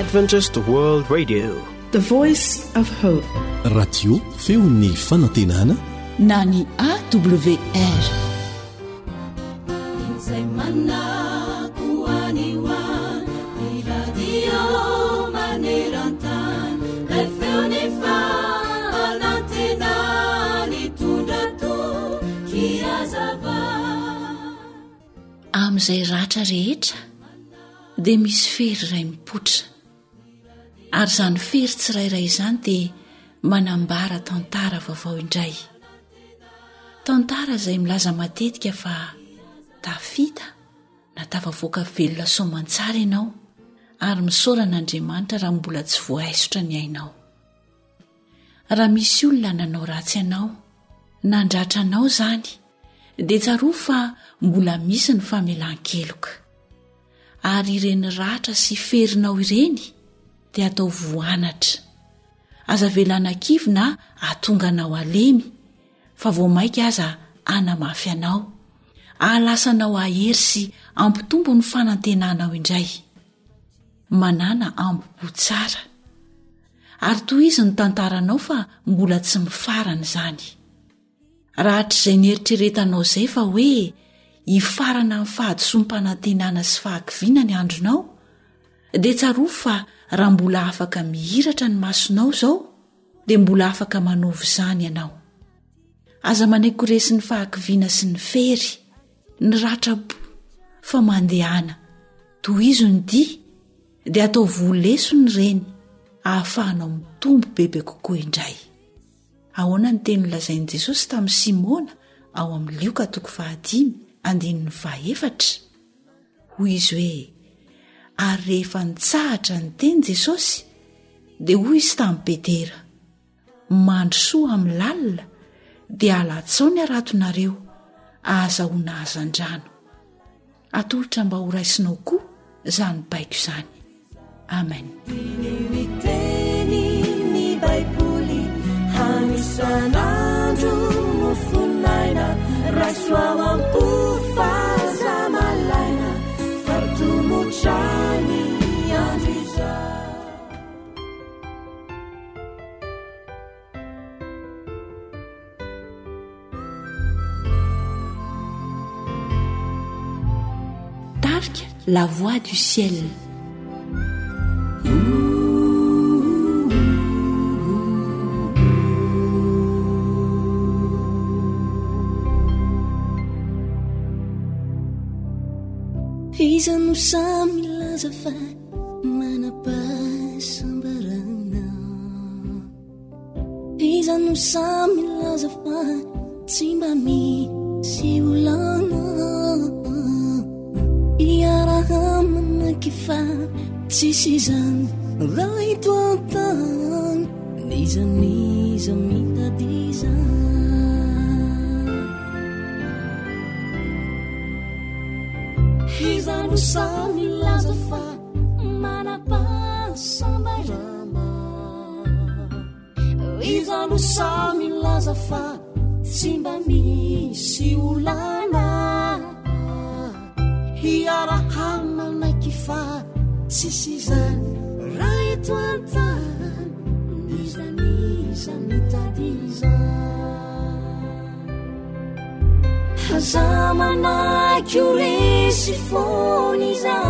Adventist World Radio. The Voice of Hope. Radio feon'ny fanantenana na ny AWR. Izay manako any ho any, ny radio maneran-tany, ilay feon'ny fanantenana nitondra toky hazava. Amin'izay ratra rehetra dia misy fery iray mipoitra. Ary izany fery tsirairay izany dia manambara tantara vaovao indray. Tantara izay milaza matetika fa tafita na tafavoaka velona soamantsara ianao ary misaora an'Andriamanitra raha mbola tsy voaisotra ny ainao. Raha misy olona nanao ratsy anao, nandratra anao izany, dia tsarovy fa mbola misy ny famelan-keloka. Ary ireny ratra sy ferinao ireny dia ataovy ho anatra. Aza avela hanakivy na hahatonga anao halemy, fa vao mainka aza hanamafy anao, hahalasa anao hahery sy hampitombo ny fanantenanao indray. Manàna ambo-po tsara. Ary tohizo ny tantaranao fa mbola tsy mifarana izany. Raha hatrizay nieritreretanao izay fa hoe hifarana amin'ny fahadisoam-panantenana sy fahakiviana ny andronao, dia tsarovy fa raha mbola afaka mihiratra ny masonao izao, dia mbola afaka manovo izany ianao. Aza manaiky ho resin'ny fahakiviana sy ny fery, ny ratram-po, fa mandehana, tohizo ny dia, dia ataovy ho lesona ireny ahafahanao mitombo bebe kokoa indray. Ahoana ny teny nolazain'i Jesosy tamin'i Simona ao amin'ny Lioka toko fahadimy andininy fahefatra? Hoy izy hoe, Ary rehefa nitsahatra niteny Jesosy, dia hoy izy tamin'i Petera, Mandrosoa amin'ny lalina, dia alatsao ny haratonareo, ahazahoana hazandrano. Atolotra mba ho raisinao koa izany baiko izany. Amen. Diniho ny tenin'ny Baiboly hanisan'andro mofon'aina raiso ao am-po fa aza malaina fa tomotra ny andro izao. Tarika La Voix du Ciel. Iza no samy milaza fa manam-pahasambarana Iza no samy milaza fa tsy mba misy olana Iaraha-manaiky fa tsisy izany raha eto an-tany N'iza n'iza mitady izany Iza no samy milaza fa manam-pahasambarana Iza no samy milaza fa tsy mba misy olana Hiaraha-manaiky fa tsisy izany raha eto an-tany N'iza n'iza mitady izany Aza manaiky ho resy foana izany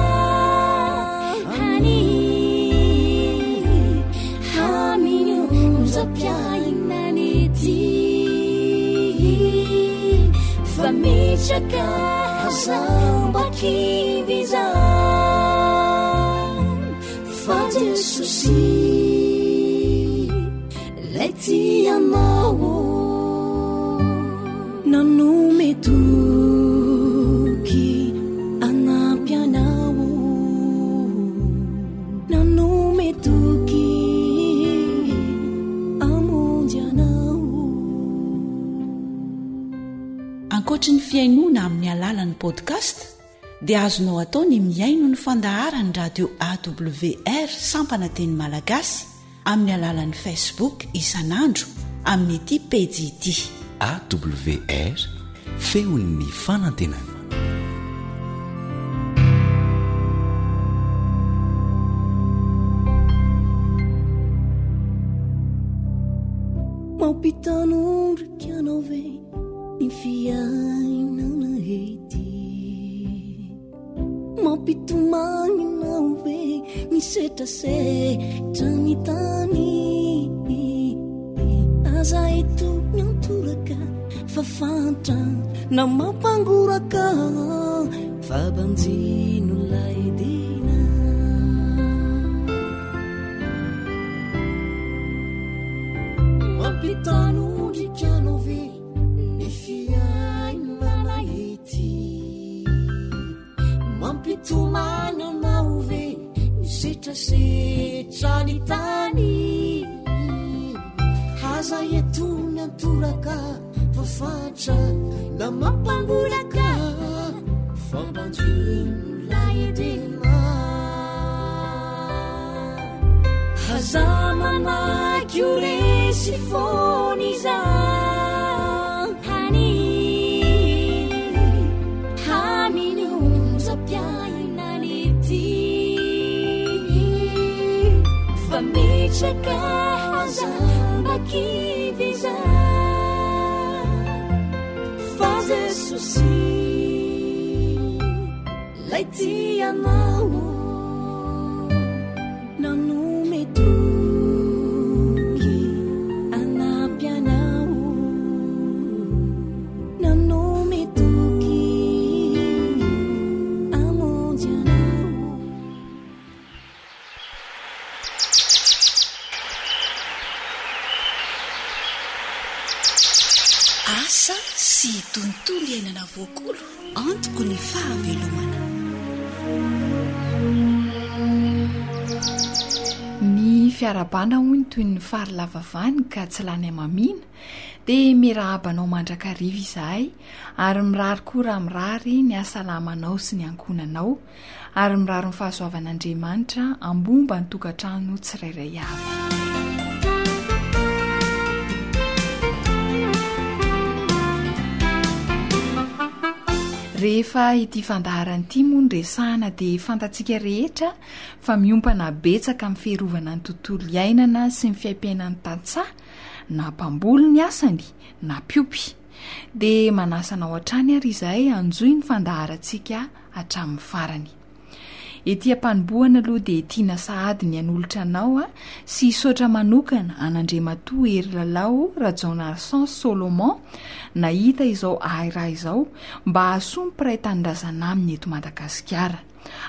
Amin'ny onjam-piainana ety Fa mitraka aza mba kivy izany Fa Jesosy Lay tia anao Nanome toky hanampy anao Nanome toky hamonjy anao Ankoatry ny fihainoana amin'ny alalan'ny podcast dia azonao atao ny mihaino ny fandaharan'ny radio AWR sampana teny malagasy amin'ny alalan'ny Facebook isan'andro amin'ity pejy ity. AWR, feon'ny fanantenana. Mampitanondrika anao ve ny fiainana ety? Mampitomany anao ve ny setrasetra ny tany? Aza eto miantoraka fa fantra na mampangoraka fa banjino lay dina. Mampitanondrika anao ve ny fiainana ety? Mampitomany anao ve ny setrasetra ny tany? Aza eto miantoraka fa fatra na mampangoraka fa banjino lay dina. Aza mamaky ho resy foana izany Amin'ny onjam-piainana ety Fa mitraka aza mba kivy izany Fa Jesosy Lay tia anao nanome toky hanampy anao nanome toky hamonjy anao. Asa sy tontolo iainana voakolo. Antoko ny fahavelomana. Ny fiarahabana hono toy ny fary lava vany ka tsy lany hamamiana dia miarahaba anao mandrakariva izahay ary mirary koa raha mirary ny hasalamanao sy ny ankohonanao ary mirary ny fahasoavan'Andriamanitra ambomba ny tokantrano tsirairay avy. Rehefa ity fandaharana ity moa no resahana dia fantatsika rehetra fa miompana betsaka amin'ny fiarovana ny tontolo iainana sy ny fiaimpiainan'ny tantsaha na mpamboly ny asany na mpiompy. Dia manasa anao hatrany ary izahay hanjohy ny fandaharantsika hatramin'ny farany. Ety am-panombohana aloha dia tiana sahady ny hanolotra anao sy hisaotra manokana an'Andriamatoa Herilalao Rajaonarison Solomon nahita izao hairaha izao mba hahasoa ny mpiray tanindrazana aminy eto Madagasikara.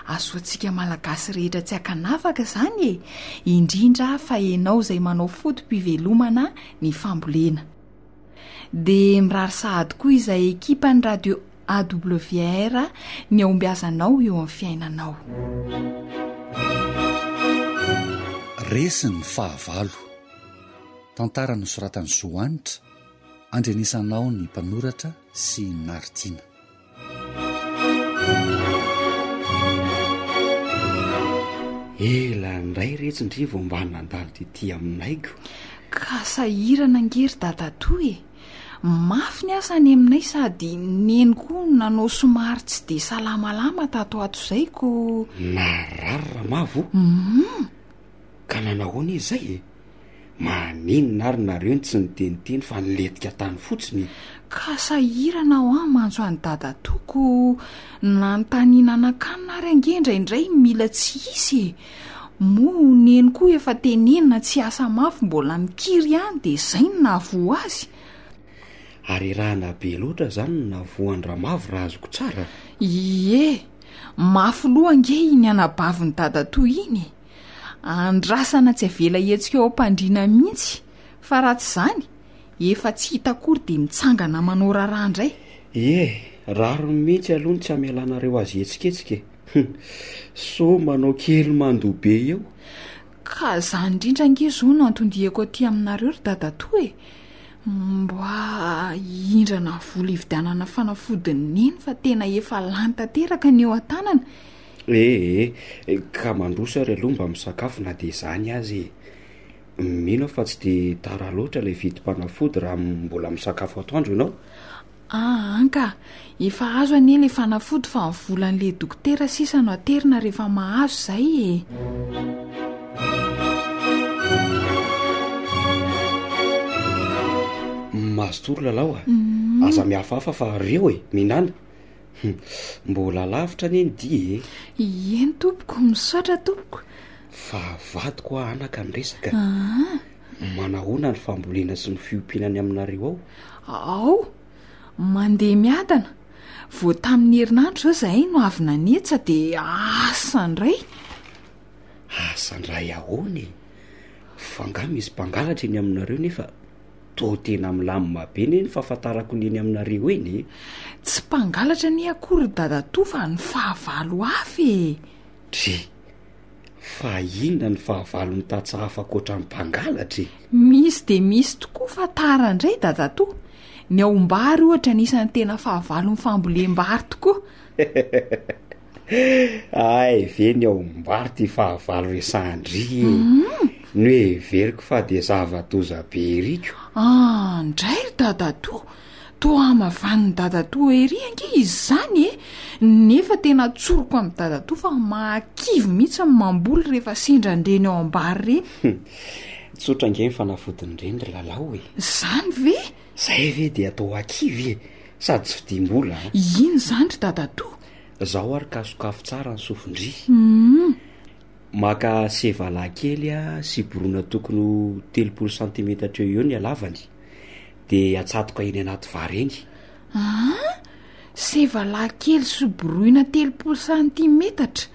Hahasoa antsika Malagasy rehetra tsy ankanavaka izany e! Indrindra fa ianao izay manao foto-pivelomana ny fambolena. Dia mirary sahady koa izay ekipan'ny Radio AWR ny hahombiazanao eo amin'ny fiainanao. Resy ny fahavalo. Tantara nosoratan'i Zo Hanitra, andrenesanao ny mpanoratra sy Naritiana. Ela indray retsy ndry vao mba nandalo tety aminay ko. Ka sahirana ange ry dadatoa e! Mafy ny asa any aminay sady neny koa nanao somary tsy dia salamalama tato ato izay ko. Narary Ramavo? Humm! Ka nanahoana izy izay e? Maninona ary nareo no tsy niteniteny fa nilentika tany fotsiny e? Ka sahirana aho an manjo an'i dadatoako nanontaniana anakanina ary ange indraindray mila tsy hisy e! Moa neny koa efa tenenina tsy hiasa mafy mbola mikiry ihany dia izay no nahavoa azy. Harerahana be loatra izany no nahavoa an-dRamavo raha azoko tsara? Ie! Mafy loha ange iny anabavin'i dadatoa iny e! Andrasana tsy avela hihetsika eo am-pandriana mihitsy fa raha tsy izany efa tsy hita akory dia mitsangana manao raharaha indray. Ie, rariny mihitsy aloha ny tsy hamelanareo azy hihetsiketsika e. Hum, sao manao kely mandoa be eo. Ka izany indrindra ange izao no anton-diako aty aminareo ry dadatoa e. Mba hihindrana vola hividianana fanafodin'i Neny fa tena efa lany tanteraka ny eo an-tanana. Ee, ka mandroso ary aloha mba misakafo na dia izany aza e. Mino aho fa tsy dia tara loatra ilay vidim-panafody raha mbola misakafo atoandro ianao. Aa ka, efa azo anie ilay fanafody fa ny volan'ilay dokotera sisa no aterina rehefa mahazo izay e. Mazotoa ry Lalao a! Aza mihafahafa fa reo e! Mihinàna. Hum, mbola lavitra anie ny dia e! Eny tompoko, misaotra tompoko. Fa vadiko hoa anaka ny resaka. Aa. Manahoana ny fambolena sy ny fiompiana any aminareo ao? Ao, mandeha miadana. Vao tamin'ny herinandro izao izahay no avy nanetsa dia asa indray. Asa indray ahoana e? Fa angaha misy mpangalatra eny aminareo nefa toa tena milamina be anie ny fahafantarako ny eny aminareo eny e! Tsy mpangalatra anie akory ry dadatoa fa ny fahavalo hafa e! Dry! Fa inona ny fahavalon'ny tantsaha hafa ankoatra ny mpangalatra e? Misy dia misy tokoa fa tara indray dadatoa. Ny aombary ohatra anisan'ny tena fahavalon'ny fambolem-bary tokoa. Hay ve ny aombary ty fahavalo resahan-dry e? Noheveriko fa dia zava-doza be ery ko. Ah, ndray ry dadatoa! Toa hamavanin'i dadatoa ery ange izy izany e! Nefa tena tsoriko amin'i dadatoa fa mahakivy mihitsy ny mamboly rehefa sendra an'ireny ao am-bary ireny. Tsotra ange ny fanafodin'ireny ry Lalao e! Izany ve? Zay ve dia atao hakivy e! Sady tsy vidiam-bola an! Inona izany ry dadatoa? Zao ary ka sokafy tsara ny sofin-dry. Maka sevalahy kely sy borona tokony ho 30 santimetatra eo eo ny halavany. Dia atsatoka eny anaty vary eny. Aa! Sevalahy kely soboroina 30 santimetatra,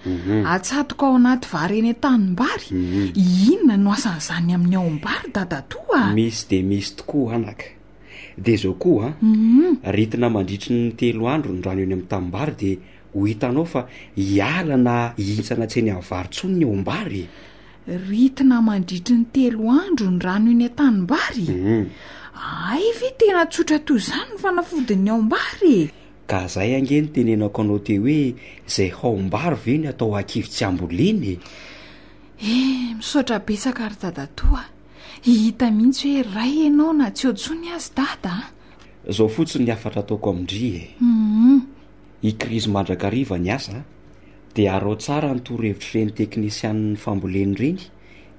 atsatoka ao anaty vary eny an-tanimbary? Inona no asan'izany amin'ny ao am-bary dadatoa a? Misy dia misy tokoa anaka. Dia izao koa an, ritina mandritry ny telo andro ny rano eny amin'ny tanimbary dia ho hitanao fa hiala na hihintsana tsy eny amin'ny vary intsony ny ao am-bary e. Ritina mandritry ny telo andro ny rano eny an-tanimbary? Hay ve tena tsotra toy izany ny fanafodin'ny haombary e? Ka zay ange no tenenako anao teo hoe zay haombary ve ny atao hakivy tsy hambolena e? Eh, misaotra betsaka ry dadatoa a! Hita mihitsy hoe ray ianao na tsy eo intsony aza dada a! Zao fotsiny ny hafatra ataoko amin-dry e! Hikirizo mandrakariva ny asa a! Dia araho tsara ny torohevitr'ireny teknisianin'ny fambolena ireny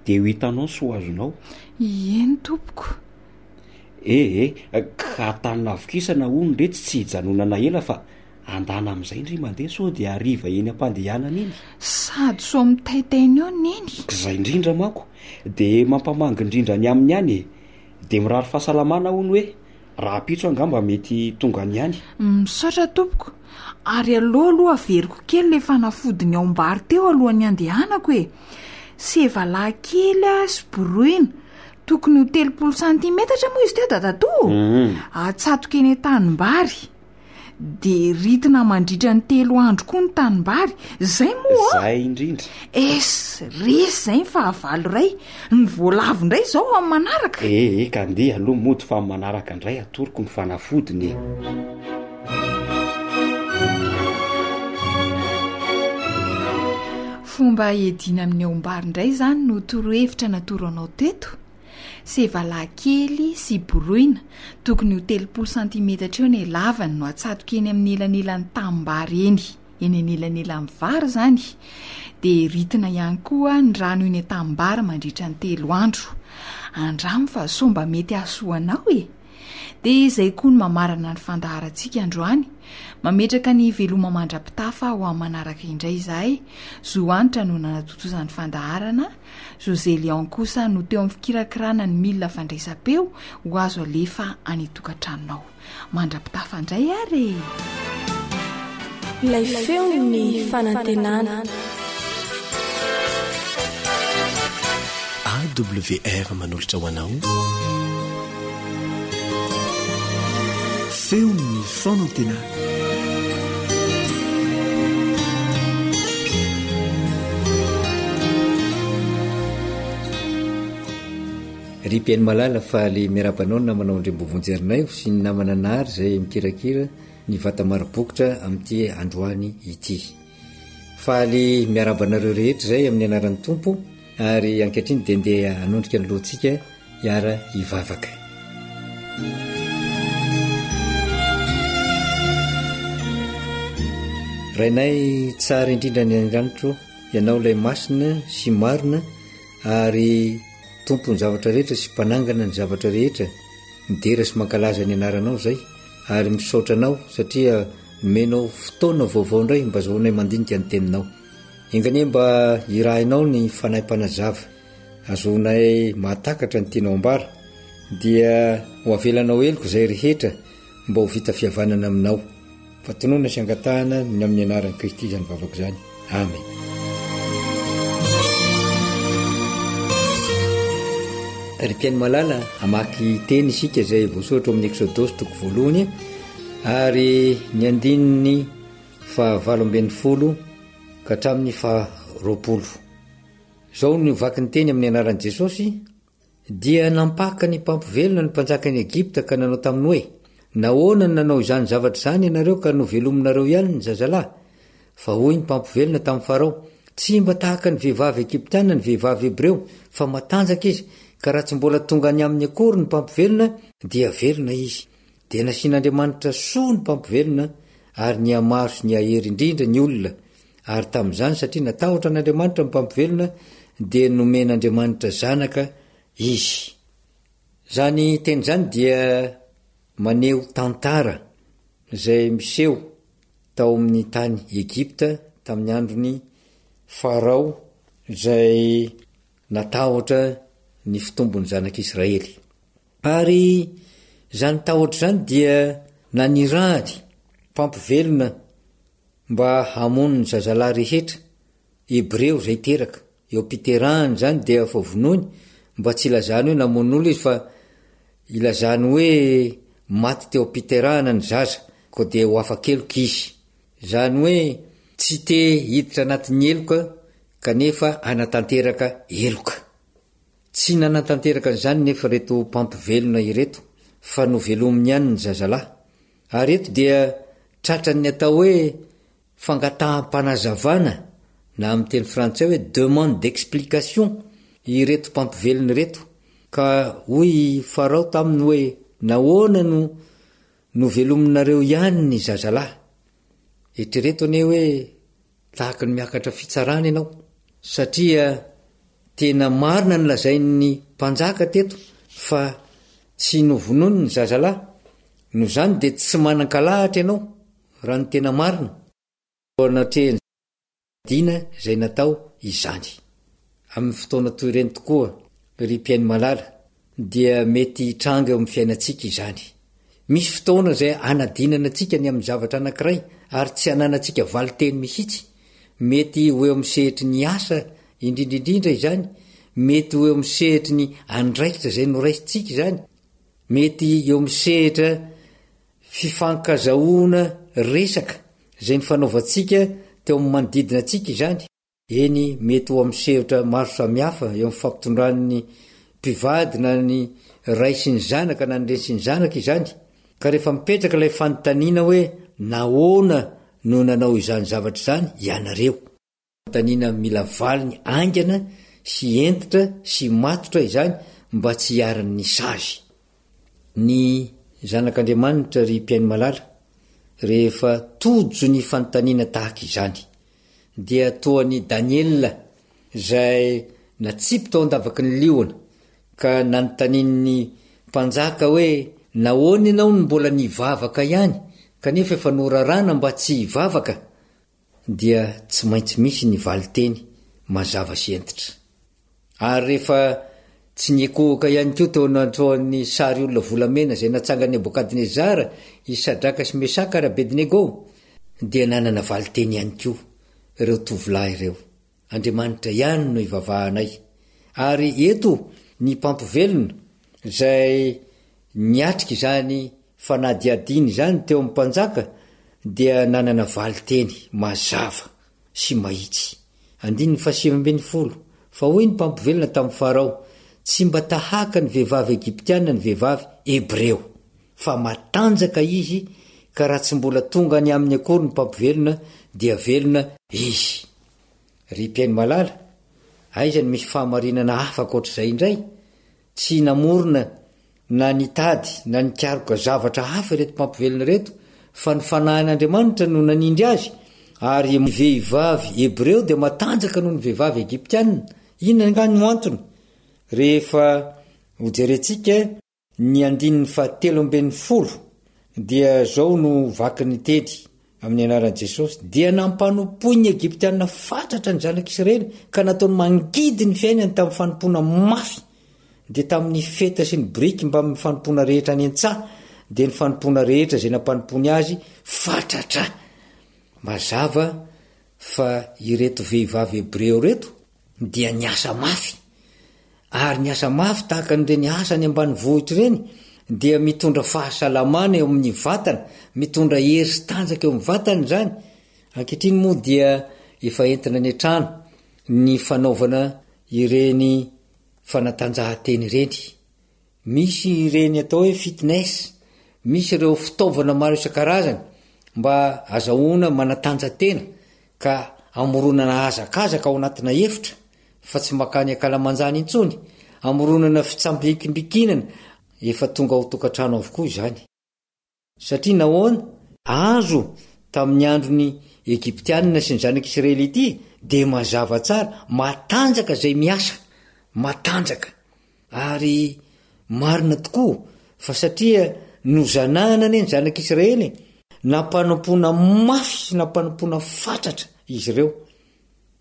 dia ho hitanao ny soa azonao. Eny tompoko. Eh eh, ka tany navokisana hono retsy tsy hijanonana ela fa andana amin'izay ndry mandeha sao dia hariva eny am-pandehanana iny. Sady sao mitaintaina eo neny. K'izay indrindra manko, dia mampamangy indrindra ny aminy ihany e. Dia mirary fahasalamana hono hoe. Rahampitso angamba mety tonga any ihany. Misaotra tompoko. Ary aleo aloha averiko kely ilay fanafody ny aombary teo alohan'ny handehanako e. Sevalahy kely sy boroina. Tokony ho 30 santimetatra moa izy teo dadatoa? Atsatoka eny an-tanimbary. Dia ritina mandritra ny telo andro koa ny tanimbary. Zay moa an! Zay indrindra. Es, resy zay ny fahavalo iray. Ny voalavo indray izao amin'ny manaraka. Ee, ka ndeha aloha mody fa amin'ny manaraka indray atoroko ny fanafodiny e. Fomba hiadiana amin'ny aombary indray izany no torohevitra natoro anao teto. Sevalahy kely sy boroina, tokony ho 30 santimetatra eo ny halavany no atsatoka eny amin'ny elanelan'ny tanimbary eny, eny anelanelan'ny vary izany. Dia ritina ihany koa ny rano eny an-tanimbary mandritra ny telo andro. Andramo fa sao mba mety hahasoa anao e! Dia izay koa no mamarana ny fandaharantsika androany. Mametraka ny veloma mandra-pitafa ho amin'ny manaraka indray izahay. Zo Hanitra no nanatontosa ny fandaharana. José Leon kosa no teo amin'ny fikirakirana ny milina fandraisam-peo ho azo alefa any an-tokantranonao. Mandra-pitafa indray ary e! Ilay feon'ny fanantenana. AWR manolotra ho anao Feon'ny fanantenana. Ry mpihaino malala, faly miarahaba anao ny namanao Andriambovonjy Ernaivo sy ny namana Nary izay mikirakira ny vata maro bokotra amin'ity androany ity. Faly miarahaba anareo rehetra izay amin'ny anaran'ny Tompo ary ankehitriny dia ndeha hanondrika ny lohantsika hiara hivavaka. Rainay tsara indrindra any an-danitro, Ianao ilay masina sy marina ary Tompon'ny zavatra rehetra sy mpanangana ny zavatra rehetra. Midera sy mankalaza ny anaranao izay ary misaotra anao satria nomenao fotoana vaovao indray mba azahoanay mandinika ny teninao. Enga anie mba hirahinao ny Fanahy Mpanazava azahoanay mahatakatra ny tianao ambara dia ho avelanao heloka izay rehetra mba ho vita fihavanana aminao. Fa tononina sy angatahana ny amin'ny anaran'i Kristy izany vavaka izany. Amen. Ry mpihaino malala, hamaky teny isika izay voasoratra ao amin'ny Eksodosy toko voalohany ary ny andininy fahavalo ambin'ny folo ka hatramin'ny faharoapolo. Izao no vaky ny teny amin'ny anaran'i Jesosy, Dia nampaka ny mpampivelona ny mpanjakan'i Egypta ka nanao taminy hoe, Nahoana no nanao izany zavatra izany ianareo ka novelominareo ihany ny zazalahy? Fa hoy ny mpampivelona tamin'i Farao, Tsy mba tahaka ny vehivavy egyptiana ny vehivavy hebreo, fa matanjaka izy, ka raha tsy mbola tonga any aminy akory ny mpampivelona, dia velona izy. Dia nasian'Andriamanitra soa ny mpampivelona, ary nihamaro sy nihahery indrindra ny olona, Ary tamin'izany, satria natahotra an'Andriamanitra ny mpampivelona, dia nomen'Andriamanitra zanaka izy. Izany teny izany dia maneho tantara izay miseho tao amin'ny tany Egypta tamin'ny andron'i Farao izay natahotra ny fitombon'ny zanak'Israely. Ary izany tahotra izany dia nanirahany mpampivelona mba hamono ny zazalahy rehetra, Hebreo izay teraka, eo am-piterahany izany dia efa vonoiny mba tsy hilazany hoe namono olona izy fa hilazany hoe maty teo am-piterahana ny zaza koa dia ho afa-keloka izy. Izany hoe tsy te hiditra anatin'ny heloka kanefa hanatanteraka heloka. Tsy nanatanteraka an'izany nefa ireto mpampivelona ireto fa novelominy ihany ny zazalahy. Ary eto dia tratran'ny atao hoe fangataham-panazavana na amin'ny teny frantsay hoe demande d'explication ireto mpampivelona ireto ka hoy i Farao taminy hoe nahoana no novelominareo ihany ny zazalahy? Eritrereto anie hoe tahaka ny miakatra fitsarana ianao satria tena marina ny lazain'ny mpanjaka teto fa tsy novonoiny ny zazalahy, noho izany dia tsy manan-kalahatra ianao raha ny tena marina. Eo anatrehan'ny dina izay natao izany. Amin'ny fotoana toy ireny tokoa, ry mpihaino malala, dia mety hitranga eo amin'ny fiainantsika izany. Misy fotoana izay hanadinana antsika ny amin'ny zavatra anankiray ary tsy hananantsika valin-teny mihitsy. Mety ho eo amin'ny sehatry ny asa indrindra indrindra izany, mety ho eo amin'ny sehatry ny andraikitra izay noraisintsika izany, mety eo amin'ny sehatra fifankazahoana resaka izay nifanaovantsika teo amin'ny manodidina antsika izany. Eny, mety ho amin'ny sehatra maro samihafa eo amin'ny fampitondran'ny mpivady na ny ray sy ny zanaka na ny reny sy ny zanaka izany. Ka rehefa mipetraka ilay fanontaniana hoe nahoana no nanao izany zavatra izany ianareo? Fanontaniana mila valiny haingana sy hentitra sy matotra izany mba tsy hiharan'ny sazy. Ny zanak'Andriamanitra ry mpihaino malala, rehefa tojo ny fanontaniana tahaka izany, dia toa an'i Daniela izay natsipy tao an-davaky ny liona, ka nanontanian'ny mpanjaka hoe, Nahoana ianao no mbola nivavaka ihany, kanefa efa norarana mba tsy hivavaka? Dia tsy maintsy misy ny valin-teny mazava sy hentitra. Ary rehefa tsy niekohoka ihany koa teo anatrehan'ny sary olona volamena izay natsangan'i Nebokadnezara i Sadraka sy Mesaka ary Abednego, dia nanana valin-teny ihany koa ireo tovolahy ireo, Andriamanitra ihany no ivavahanay. Ary eto ny mpampivelona izay niatrika izany fanadihadiana izany teo amin'ny mpanjaka dia nanana valin-teny mazava sy mahitsy. Andininy fahasivy ambin'ny folo, Fa hoy ny mpampivelona tamin'i Farao, Tsy mba tahaka ny vehivavy egyptiana ny vehivavy hebreo, fa matanjaka izy, ka raha tsy mbola tonga any aminy akory ny mpampivelona, dia velona izy. Ry mpihaino malala, aiza no misy fahamarinana hafa ankoatr'izay indray? Tsy namorona na nitady na nikaroka zavatra hafa ireto mpampivelona ireto, fa ny Fanahin'Andriamanitra no nanindry azy, ary ny vehivavy hebreo dia matanjaka noho ny vehivavy egyptiana. Inona angaha no antony? Rehefa hojerentsika. Ny andininy fahatelo ambinifolo dia izao no vakin'ny teny amin'ny anaran'i Jesosy, Dia nampanompoin'ny Egyptiana fatratra ny zanak'Israely ka nataony mangidy ny fiainany tamin'ny fanompoana mafy, dia tamin'ny feta sy ny biriky mbamin'ny fanompoana rehetra any an-tsaha, dia ny fanompoana rehetra izay nampanompoany azy fatratra. Mazava fa ireto vehivavy hebreo ireto dia niasa mafy, ary ny asa mafy tahaka an'ireny asa any ambanivohitra ireny dia mitondra fahasalamana eo amin'ny vatana, mitondra hery sy tanjaka eo amin'ny vatana izany. Ankehitriny moa dia efa entina any an-trano ny fanaovana ireny fanatanjahantena ireny. Misy ireny atao hoe fitness, misy ireo fitaovana maro isan-karazany mba azahoana manatanja-tena ka amoronana hazakazaka ao anatina efitra fa tsy makany ankalamanjana intsony, amoronana fitsambikimbikinana, efa tonga ao tokantrano avokoa izany. Satria nahoana? Azo tamin'ny andron'ny Egyptianina sy ny zanak'Israely ity dia mazava tsara, matanjaka izay miasa, matanjaka. Ary marina tokoa fa satria nozanahana anie ny zanak'Israely, nampanompoana mafy sy nampanompoana fatratra izy ireo.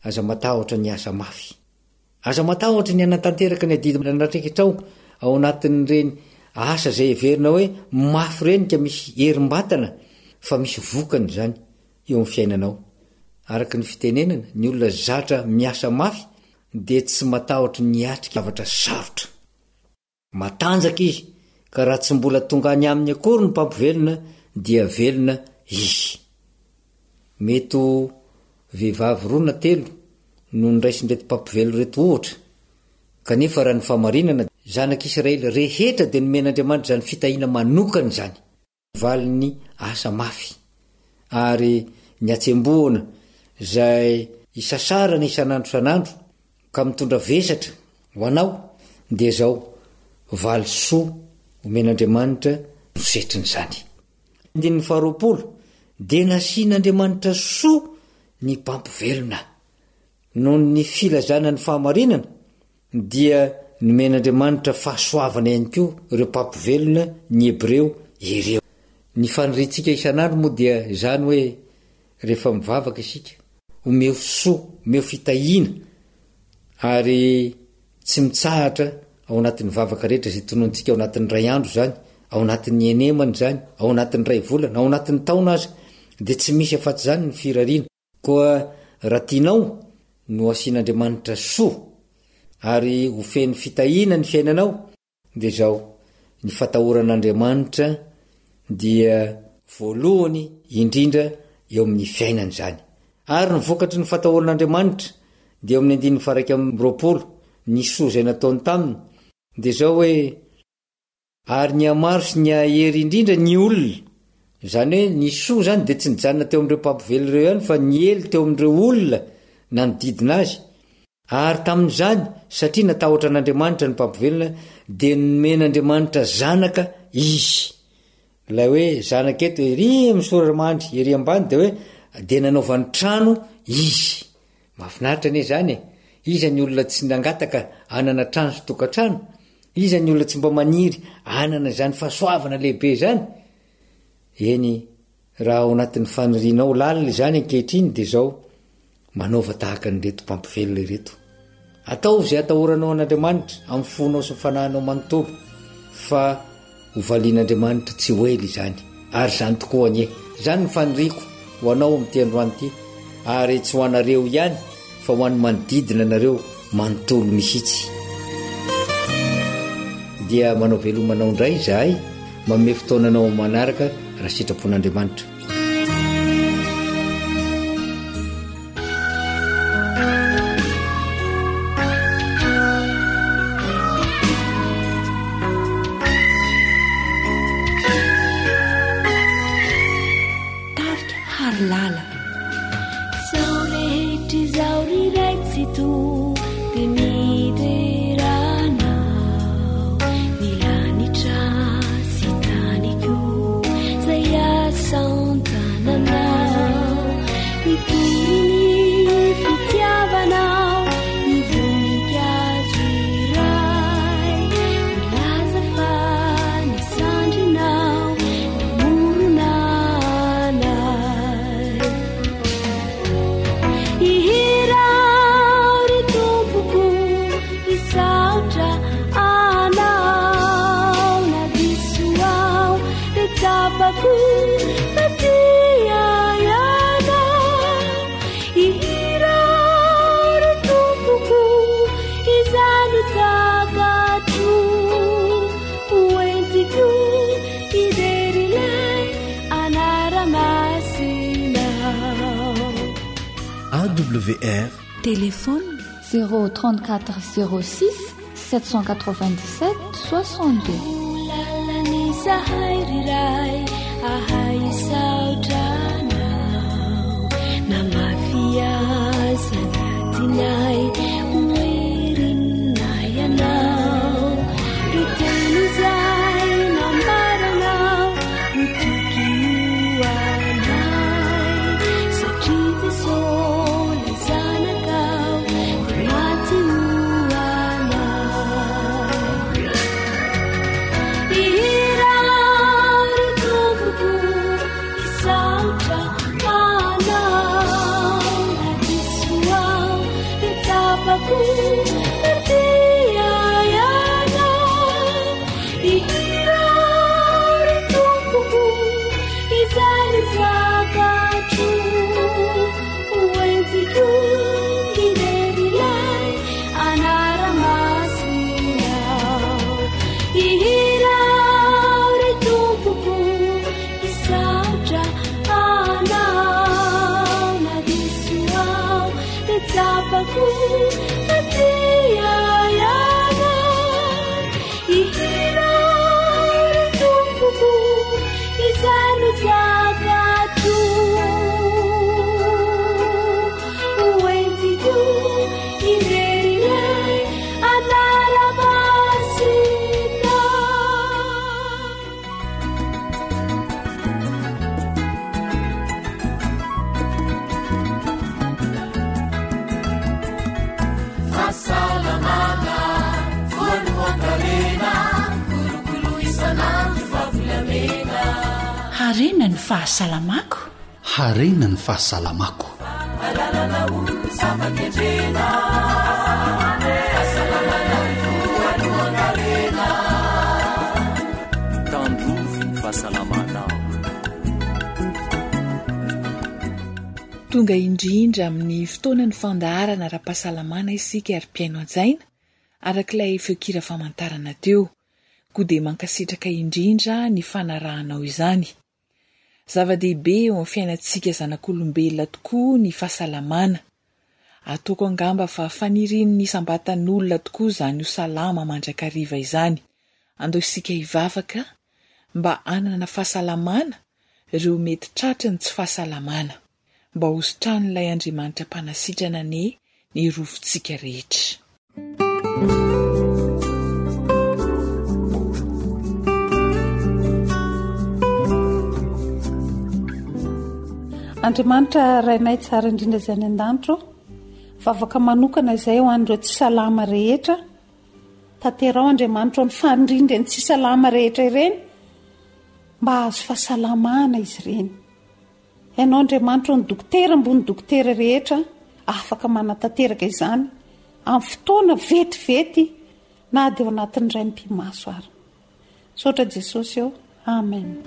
Aza matahotra ny asa mafy. Aza matahotra ny hanatanteraka ny adidy andraikitrao ao anatin'ireny asa izay heverina hoe mafy ireny ka misy herim-batana fa misy vokany izany eo amin'ny fiainanao. Araka ny fitenenana, ny olona zatra miasa mafy dia tsy matahotra ny hiatrika zavatra sarotra. Matanjaka izy ka raha tsy mbola tonga any aminy akory ny mpampivelona dia velona izy. Mety ho vehivavy roa na telo no noraisin'ireto mpampivelona ireto ohatra, kanefa raha ny fahamarinana, zanak'Israely rehetra dia nomen'Andriamanitra izany fitahiana manokana izany. Valin'ny asa mafy ary ny hatsembohana izay isasarana isan'andro isan'andro ka mitondra vesatra ho anao dia izao valisoa omen'Andriamanitra no setrin'izany. Andininy faharoapolo, Dia nasian'Andriamanitra soa ny mpampivelona. Noho ny filazana ny fahamarinana dia nomen'Andriamanitra fahasoavana ihany koa ireo mpampivelona ny Hebreo ireo. Ny faniriantsika isan'andro moa dia izany hoe rehefa mivavaka isika, omeo soa, omeo fitahiana, ary tsy mitsahatra ao anatin'ny vavaka rehetra izay tononontsika ao anatin'ny iray andro izany, ao anatin'ny enemana izany, ao anatin'ny iray volana, ao anatin'ny taona aza, dia tsy misy afa-tsy izany ny firariana. Koa raha tianao no hasian'Andriamanitra soa ary ho feno fitahiana ny fiainanao, dia izao, ny fatahoran'Andriamanitra dia voalohany indrindra eo amin'ny fiainana izany. Ary ny vokatry ny fatahoran'Andriamanitra dia eo amin'ny andininy faha 21, ny soa izay nataony taminy, dia izao hoe, Ary nihamaro sy nihahery indrindra ny olona. Izany hoe ny soa izany dia tsy nijanona teo amin'ireo mpampively ireo ihany fa niely teo amin'ireo olona nanodidina azy. Ary tamin'izany, satria natahotra an'Andriamanitra ny mpampivelona, dia nomen'Andriamanitra zanaka izy. Ilay hoe zanaka eto ery amin'ny sora-mandry ery ambany dia hoe dia nanaovany trano izy. Mahafinaritra anie izany e! Iza ny olona tsy nangataka hanana trano sy tokantrano? Iza ny olona tsy mba maniry hanana izany fahasoavana lehibe izany? Eny, raha ao anatin'ny fanirianao lalina izany ankehitriny dia izao, manaova tahaka an'ireto mpampivelona ireto. Ataovy izay atahoranao an'Andriamanitra amin'ny fonao sy ny fanahinao manontolo, fa ho valian'Andriamanitra tsy ho ela izany. Ary izany tokoa anie. Izany no faniriako ho anao amin'ity androany ity, ary tsy ho anareo ihany, fa ho an'ny manodidina anareo manontolo mihitsy. Dia manao veloma anao indray izahay, manome fotoana anao amin'ny manaraka raha sitrapon'Andriamanitra. Tarika Harilala. Izao rehetra izao ry Ray Tsitoha dia midera Anao ny lanitra sy tany koa izay asan-tananao mitory ny fitiavanao ny voninkazo iray milaza fa. tsapako fa tia Ianao. Ihirao ry Tompoko izay no takatro. Ho entiko hijery ilay anara-masinao. AWR Téléphone 034 06 797 62. Harena ny fahasalamako. Harena ny fahasalamako. Alalana ho zava-kendrena. Fahasalamana voalohan-karena. Tandrovy ny fahasalamanao. Tonga indrindra amin'ny fotoanan'ny fandaharana ara-pahasalamana isika ry mpihaino hajaina, araka ilay feon-kira famantarana teo. Koa dia mankasitraka indrindra ny fanarahanao izany. Zava-dehibe eo amin'ny fiainantsika zanak'olombelona tokoa ny fahasalamana. Ataoko angamba fa fanirian'ny isam-batan'olona tokoa izany ho salama mandrakariva izany. Andao isika hivavaka mba hanana fahasalamana ireo mety tratry ny tsy fahasalamana. Mba ho sitranin'ilay Andriamanitra mpanasitrana anie ny rofintsika rehetra. Andriamanitra Rainay tsara indrindra izay any an-danitra ô, vavaka manokana izay ho an'ireo tsy salama rehetra, tanterao Andriamanitra ô ny fanirian'ireny tsy salama rehetra ireny mba hahazo fahasalamana izy ireny. Ianao Andriamanitra ô ny dokotera ambony dokotera rehetra afaka manatanteraka izany amin'ny fotoana vetivety na dia ao anatin'ny iray mipi-maso ary. Misaotra Jesosy ô. Amen.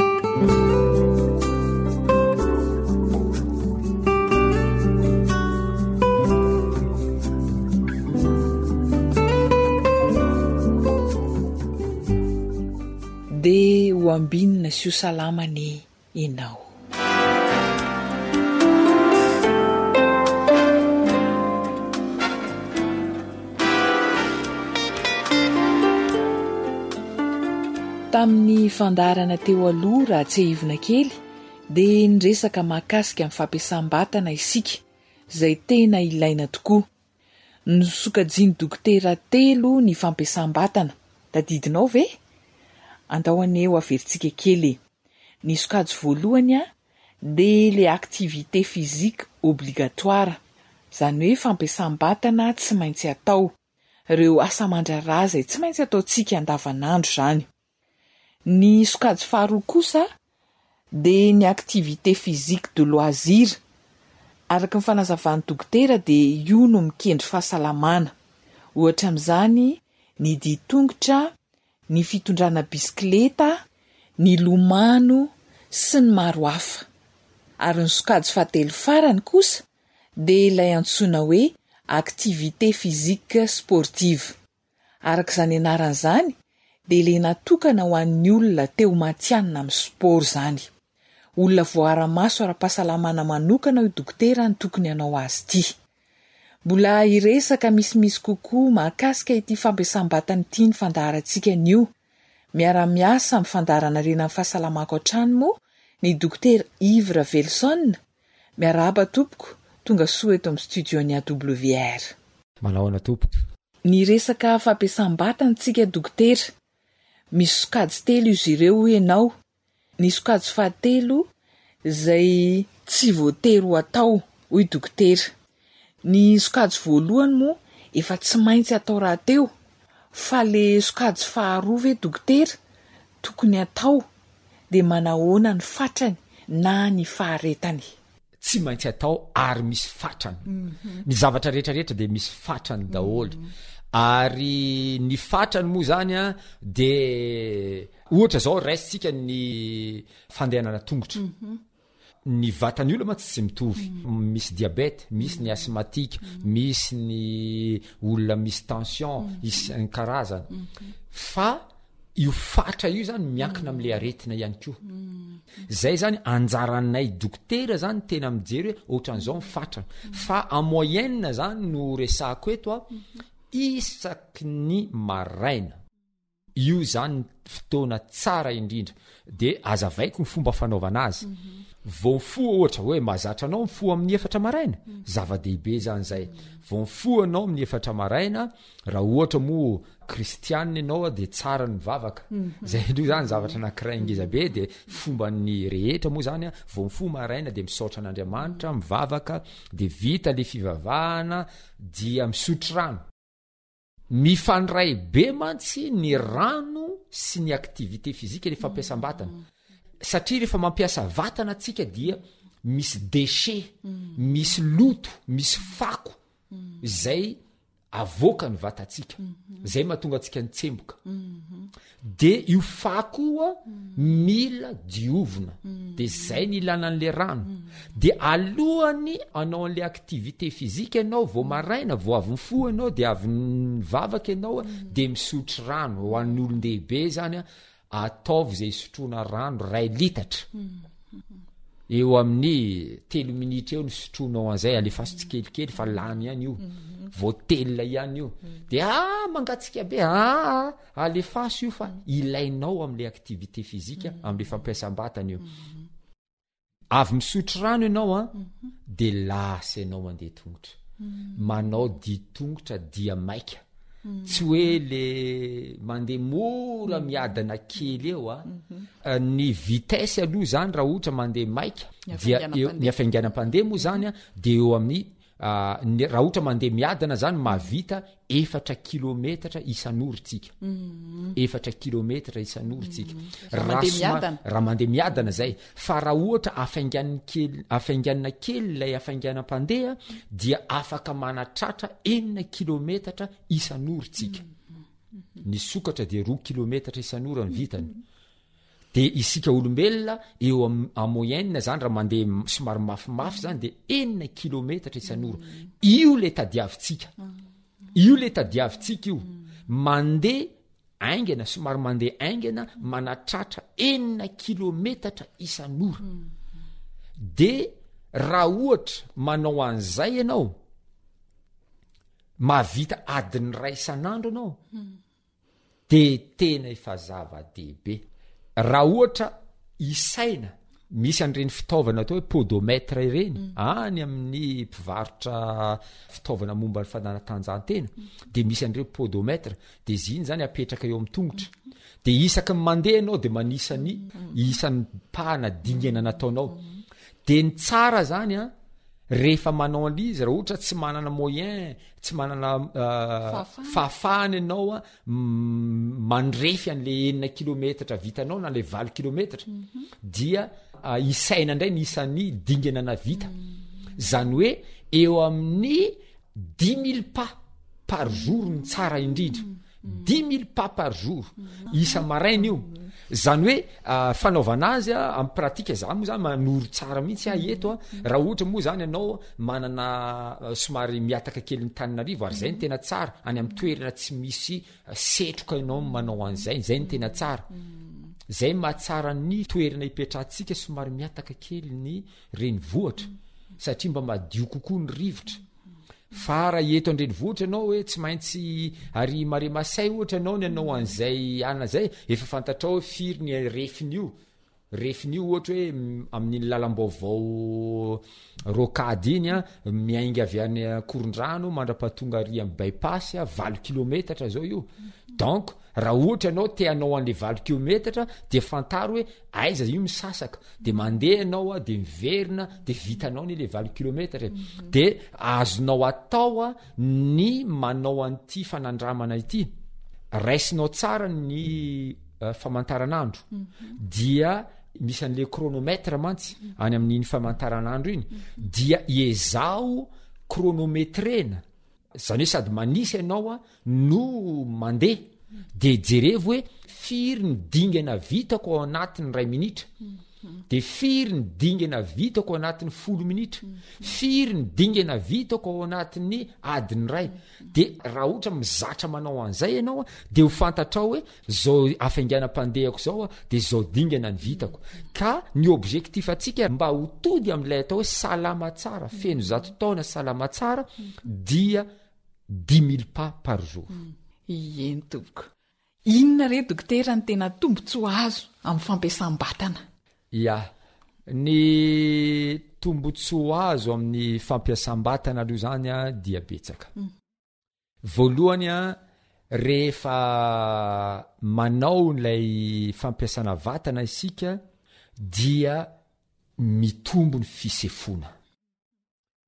Dia ho ambinina sy ho salama anie ianao. Tamin'ny fandaharana teo aloha raha tsiahivina kely dia niresaka mahakasika ny fampiasam-batana isika izay tena ilaina tokoa. Nosokajian'ny dokotera telo ny fampiasam-batana. Tadidinao ve? Andao anie ho averintsika kely e! Ny sokajy voalohany dia le activité physique obligatoire, izany hoe fampiasam-batana tsy maintsy atao, ireo asa aman-draharaha izay tsy maintsy ataontsika andavanandro izany. Ny sokajy faharoa kosa dia ny activité physique de loisir, araka ny fanazavan'ny dokotera dia io no mikendry fahasalamana, ohatra amin'izany ny dian-tongotra, ny fitondrana bisikileta, ny lomano, sy ny maro hafa. Ary ny sokajy fahatelo farany kosa dia ilay antsoina hoe activité physique sportive. Araka izany anarany izany dia ilay natokana ho an'ny olona te ho matihanina amin'ny sport izany. Olona voaara-maso ara-pahasalamana manokana hoy dokotera no tokony hanao azy ity. Mbola hiresaka misimisy kokoa mahakasika ity fampiasam-batana ity ny fandaharantsika anio. Miara-miasa amin'ny fandaharana Harena ny Fahasalamako hatrany moa ny Dokotera Yves Raveloson. Miarahaba tompoko, tonga soa eto amin'ny studio-n'ny AWR. Manao ahoana tompoko? Niresaka fampiasam-batana tsika dokotera. Misy sokajy telo izy ireo hoy ianao. Ny sokajy fahatelo izay tsy voatery ho atao hoy dokotera. Ny sokajy voalohany moa efa tsy maintsy atao rahateo fa le sokajy faharoa ve dokotera tokony atao dia manahoana ny fatrany na ny faharetany? Tsy maintsy atao ary misy fatrany. Ny zavatra rehetra rehetra dia misy fatrany daholo. Ary ny fatrany moa zany an de ohatra zao raisintsika ny fandehanana tongotra. Ny vatan'ny olona mantsy tsy mitovy. Misy diabète, misy ny asthmatique, misy ny olona misy tension, isan-karazany. Fa io fatra io zany miankina am'le aretina ihany koa. Zay zany anjaranay dokotera zany tena mijery hoe ohatran'izao ny fatra. Fa en moyenne zany no resahako eto a, isaky ny maraina. Io zany ny fotoana tsara indrindra. De azavaiko ny fomba fanaovana azy. Vao mifoha ohatra hoe mahazatra anao mifoha amin'ny efatra maraina, zava-dehibe zany zay. Vao mifoha anao amin'ny efatra maraina, raha ohatra moa kristianina ianao de tsara ny mivavaka. Zay aloha zany zavatra anankiray ngeza be de fomban'ny rehetra moa zany a, vao mifoha maraina de misaotra an'Andriamanitra, mivavaka, de vita le fivavahana dia misotro rano. Mifandray be mantsy ny rano sy ny activité physique, le fampiasam-batana. Satria rehefa mampiasa vatana tsika dia misy déchet, misy loto, misy fako izay avoaka ny vatantsika. Zay mahatonga antsika nitsemboka. De io fako io a mila diovina. De zay ny ilana an'le rano. De alohany anao an'le activité physique ianao vao maraina, vao avy mifoha ianao de avy nivavaka ianao a, de misotro rano. Ho an'ny olon-dehibe zany a, Ataovy izay hisotroana rano ray litatra. Eo amin'ny telo minitra eo ny sotroinao an'izay, alefaso tsikelikely fa lany ihany io. Vao telina ihany io. De ah mangatsiaka be, ah alefaso io fa ilainao amin'ilay activité physique, amin'ilay fampiasam-batana io. Avy misotro rano ianao an, de lasa ianao mandeha tongotra. Manao dia tongotra dia maika. Tsy hoe le mandeha mora miadana kely eo a. Ny vitesse aloha zany raha ohatra mandeha maika dia eo, ny hafainganam-pandeha moa zany an, de eo amin'ny Ny raha ohatra mandeha miadana zany mahavita efatra kilometatra isan'ora tsika. Efatra kilometatra isan'ora tsika. Raha mandeha miadana. Raha mandeha miadana zay. Fa raha ohatra afainganiny kely, afainganina kely ilay afainganam-pandeha dia afaka manatratra enina kilometatra isan'ora tsika. Ny sokatra dia roa kilometatra isan'ora ny vitany. De isika olombelona eo am en moyenne zany raha mandeha somary mafimafy zany de enina kilometatra isan'ora. Io le tadiavintsika. Io le tadiavintsika io. Mandeha aingana, somary mandeha aingana, manatratra enina kilometatra isan'ora. De raha ohatra manao an'izay ianao, mahavita adiny iray isan'andro ianao, de tena efa zava-dehibe. Raha ohatra isaina, misy an'ireny fitaovana atao hoe podomètre ireny, any amin'ny mpivarotra fitaovana momba ny fanatanjahantena, de misy an'ireo podomètre, de izy iny zany apetraka eo amin'ny tongotra, de isaky ny mandeha ianao de manisa ny isan'ny pas na dingana nataonao. De ny tsara zany an, rehefa manao an'le izy, raha ohatra tsy manana moyen, tsy manana fahafahana ianao a mandrefy an'le enina kilometatra vitanao na le valo kilometatra mhm. dia isaina indray ny isan'ny dingana navita mhm. zany hoe eo amin'ny dix mille pas par jour ny tsara indrindra mhm. dix mille pas par jour isa maraina io. Zany hoe fanaovana azy a am pratique za moa zany manoro tsara mihitsy aho eto a, raha ohatra moa zany ianao manana somary mihataka kely ny Tananarivo ary zay no tena tsara, any am toerana tsy misy setroka ianao manao an'izay, zay no tena tsara. Zay mahatsara ny toerana ipetrahantsika somary mihataka kely ny renivohitra satria mba madio kokoa ny rivotra. Fa raha eto an-drenivohitra ianao hoe tsy maintsy ary Marais Masay ohatra ianao ny hanao an'izay anona izay, efa fantatrao hoe firy ny refin'io, refin'io ohatra hoe amin'iny lalam-baovao rocade iny an, miainga avy any Ankorondrano mandra-pahatonga ary amin'ny by-pass valo kilometatra zao io. Donc raha ohatra ianao te hanao an'le valo kilometatra dia fantaro hoe aiza io misasaka, de mandeha ianao a de miverina de vitanao anie le valo kilometatra e. De azonao atao a ny manao an'ity fanandramana ity, raisinao tsara ny famantaranandro dia misy an'le chronomètre mantsy any amin'iny famantaranandro iny dia iezaho chronometrena Zany hoe sady manisa ianao a no mandeha de jerevo hoe firy ny dingana vitako ao anatin'ny ray minitra, de firy ny dingana vitako ao anatin'ny folo minitra, firy ny dingana vitako ao anatin'ny adiny ray. De raha ohatra mizatra manao an'izay ianao a de ho fantatrao hoe Zao hafainganam-pandehako zao a, de zao dingana ny vitako. Ka ny objectif antsika mba ho tody amin'ilay atao hoe salama tsara, feno zato taona salama tsara dia dix mille pas par jour. Ieny tompoko. Inona re dokotera ny tena tombontsoa azo amin'ny fampiasam-batana? Ya. Ny tombontsoa azo amin'ny fampiasam-batana aloha zany a dia betsaka. Voalohany an, rehefa manao ilay fampiasana vatana isika dia mitombo ny fisefoana.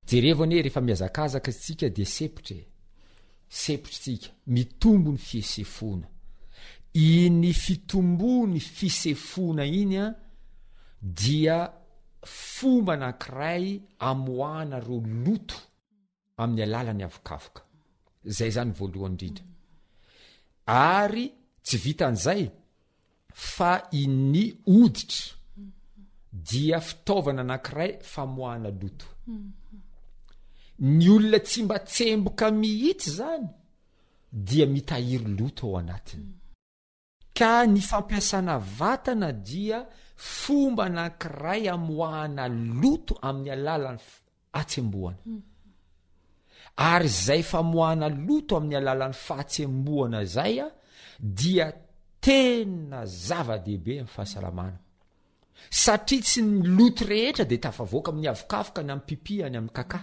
Jerevo anie rehefa mihazakazaka isika dia sepotra e. Sepotra isika, mitombo ny fisefoana. Iny fitombon'ny fisefoana iny an dia fomba anankiray amoahana ireo loto amin'ny alalan'ny avokavoka. Zay zany voalohany indrindra. Ary tsy vitan'izay fa ny hoditra dia fitaovana anankiray famoahana loto. Ny olona tsy mba tsemboka mihitsy zany dia mitahiry loto ao anatiny. Ka ny fampiasana vatana dia fomba anankiray amoahana loto amin'ny alalan'ny hatsembohana. Ary izay famoahana loto amin'ny alalan'ny fahatsembohana izay dia tena zava-dehibe amin'ny fahasalamana. Satria tsy ny loto rehetra dia tafavoaka amin'ny avokavoka na amin'ny pipi any amin'ny kaka.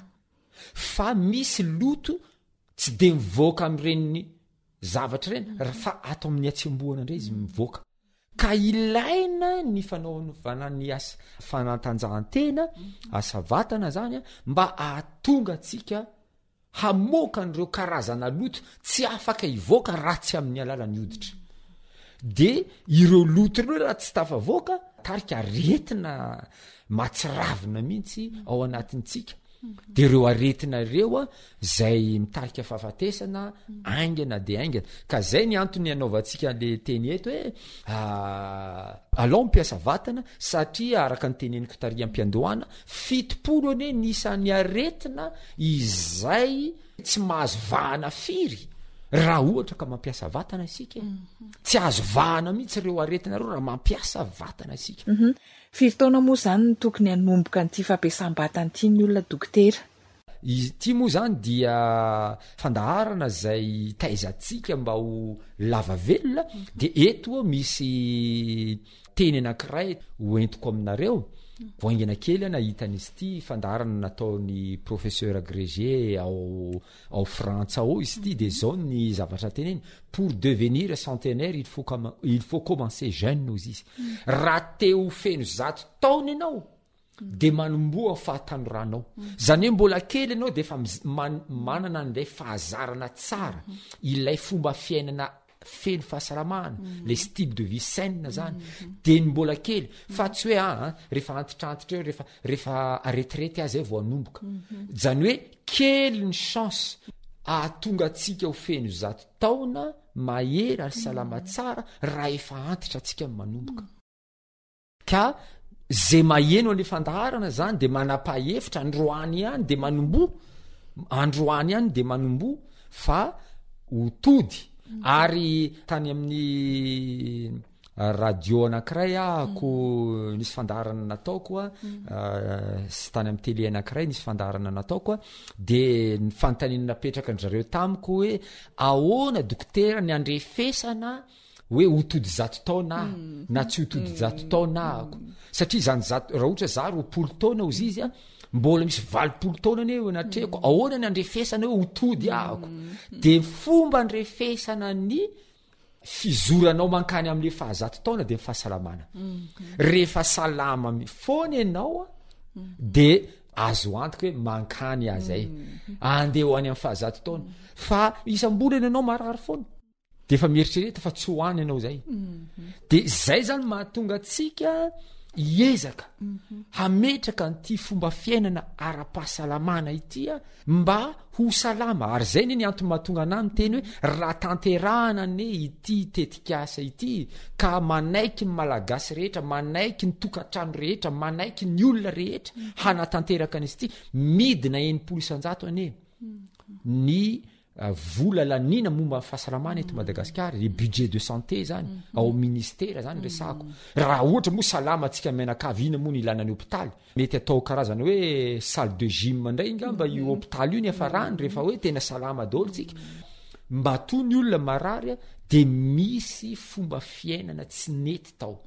Fa misy loto tsy dia mivoaka amin'ireny zavatra ireny raha fa ato amin'ny hatsembohana indray izy mivoaka. Ka ilaina ny fanaovana ny asa fanatanjahantena, asa vatana zany mba hahatonga antsika hamoaka an'ireo karazana loto tsy afaka hivoaka raha tsy amin'ny alalan'ny hoditra. De ireo loto ireo raha tsy tafavoaka, tarika aretina mahatsiravina mihitsy ao anatintsika. De ireo aretina ireo a zay mitarika fahafatesana aingana de aingana. Ka zay ny antony anaovantsika le teny eto hoe alao mpiasa vatana satria araka ny teneniko tary am-piandohana, 70 anie ny isan'ny aretina izay tsy mahazo vahana firy raha ohatra ka mampiasa vatana isika e. Tsy azo vahana mihitsy ireo aretina ireo raha mampiasa vatana isika. Firy taona moa izany no tokony hanomboka an'ity fampiasam-batana ity ny olona dokotera? Ity moa izany dia fandaharana izay hitaizantsika mba ho lava velona, dia eto misy teny anankiray ho entiko aminareo, vao haingana kely aho nahita an'izy ity fandaharana nataon'ny professeur agrégé ao ao Frantsa ao izy ity, dia izao ny zavatra teneny, pour devenir centenaire il faut il faut commencer jeune hozy izy, raha te ho feno zato taona ianao de manomboha fahatanoranao zany hoe mbola kely ianao de efa manana an'ilay fahazarana tsara ilay fomba fiainana feno fahasalamana le style de vie saine zany de ny mbola kely fa tsy hoe aa ah, rehefa antitrantitra eo rehefa rehefa aretirety azy zay vao anomboka zany hoe kely ny chance. ahatonga antsika ho feno zato taona mahery ary salama tsara raha efa antitra antsika no manomboka. Ka ze maheno an'le fandaharana zany de manapa-hevitra androany ihany de manomboha, androany ihany de manomboha fa ho tody. Ary tany amin'ny radio anankiray ahako nisy fandaharana nataoko a, sy tany amin'ny tele anankiray nisy fandaharana nataoko a, de ny fanontaniana napetraka an-dry zareo tamiko hoe ahoana dokotera ny andrefesana hoe ho tody zato taona aho mm. na tsy ho tody mm. zato taona ahako mm. satria zany zato raha ohatra za 20 taona ozy izy a mbola misy 80 taona anie eo anatrehako ahoana ny andrefesana hoe ho tody ahako de fomba andrefesana ny fizoranao mankany am'le fahazato taona de ny fahasalamana rehefa salama foana ianao a de azo antoka hoe mankany azay andeha ho any am'y fahazato taona fa isam-bolana ianao marary foana de efa mieritrereta fa tsy ho any ianao zay de zay zany mahatonga atsika hiezaka hametraka an'ity fomba fiainana ara-pahasalamana ity a mba ho salama ary zay ne ny antony mahatonga anah miteny hoe raha tanterahana anie ity tetikasa ity ka manaiky ny malagasy rehetra manaiky ny tokantrano rehetra manaiky ny olona rehetra hanatanteraka an'izy ity midina 60% anie ny Vola laniana momba ny fahasalamana eto Madagasikara, le budget de santé zany, ao amin'ny ministera zany resahako. Raha ohatra moa salama antsika mianakavy inona moa no ilana ny hopitaly? Mety atao karazana hoe salle de gym indray ngamba io hopitaly io ny hiafarany rehefa hoe tena salama daholo tsika. Matoa ny olona marary dia misy fomba fiainana tsy nety tao.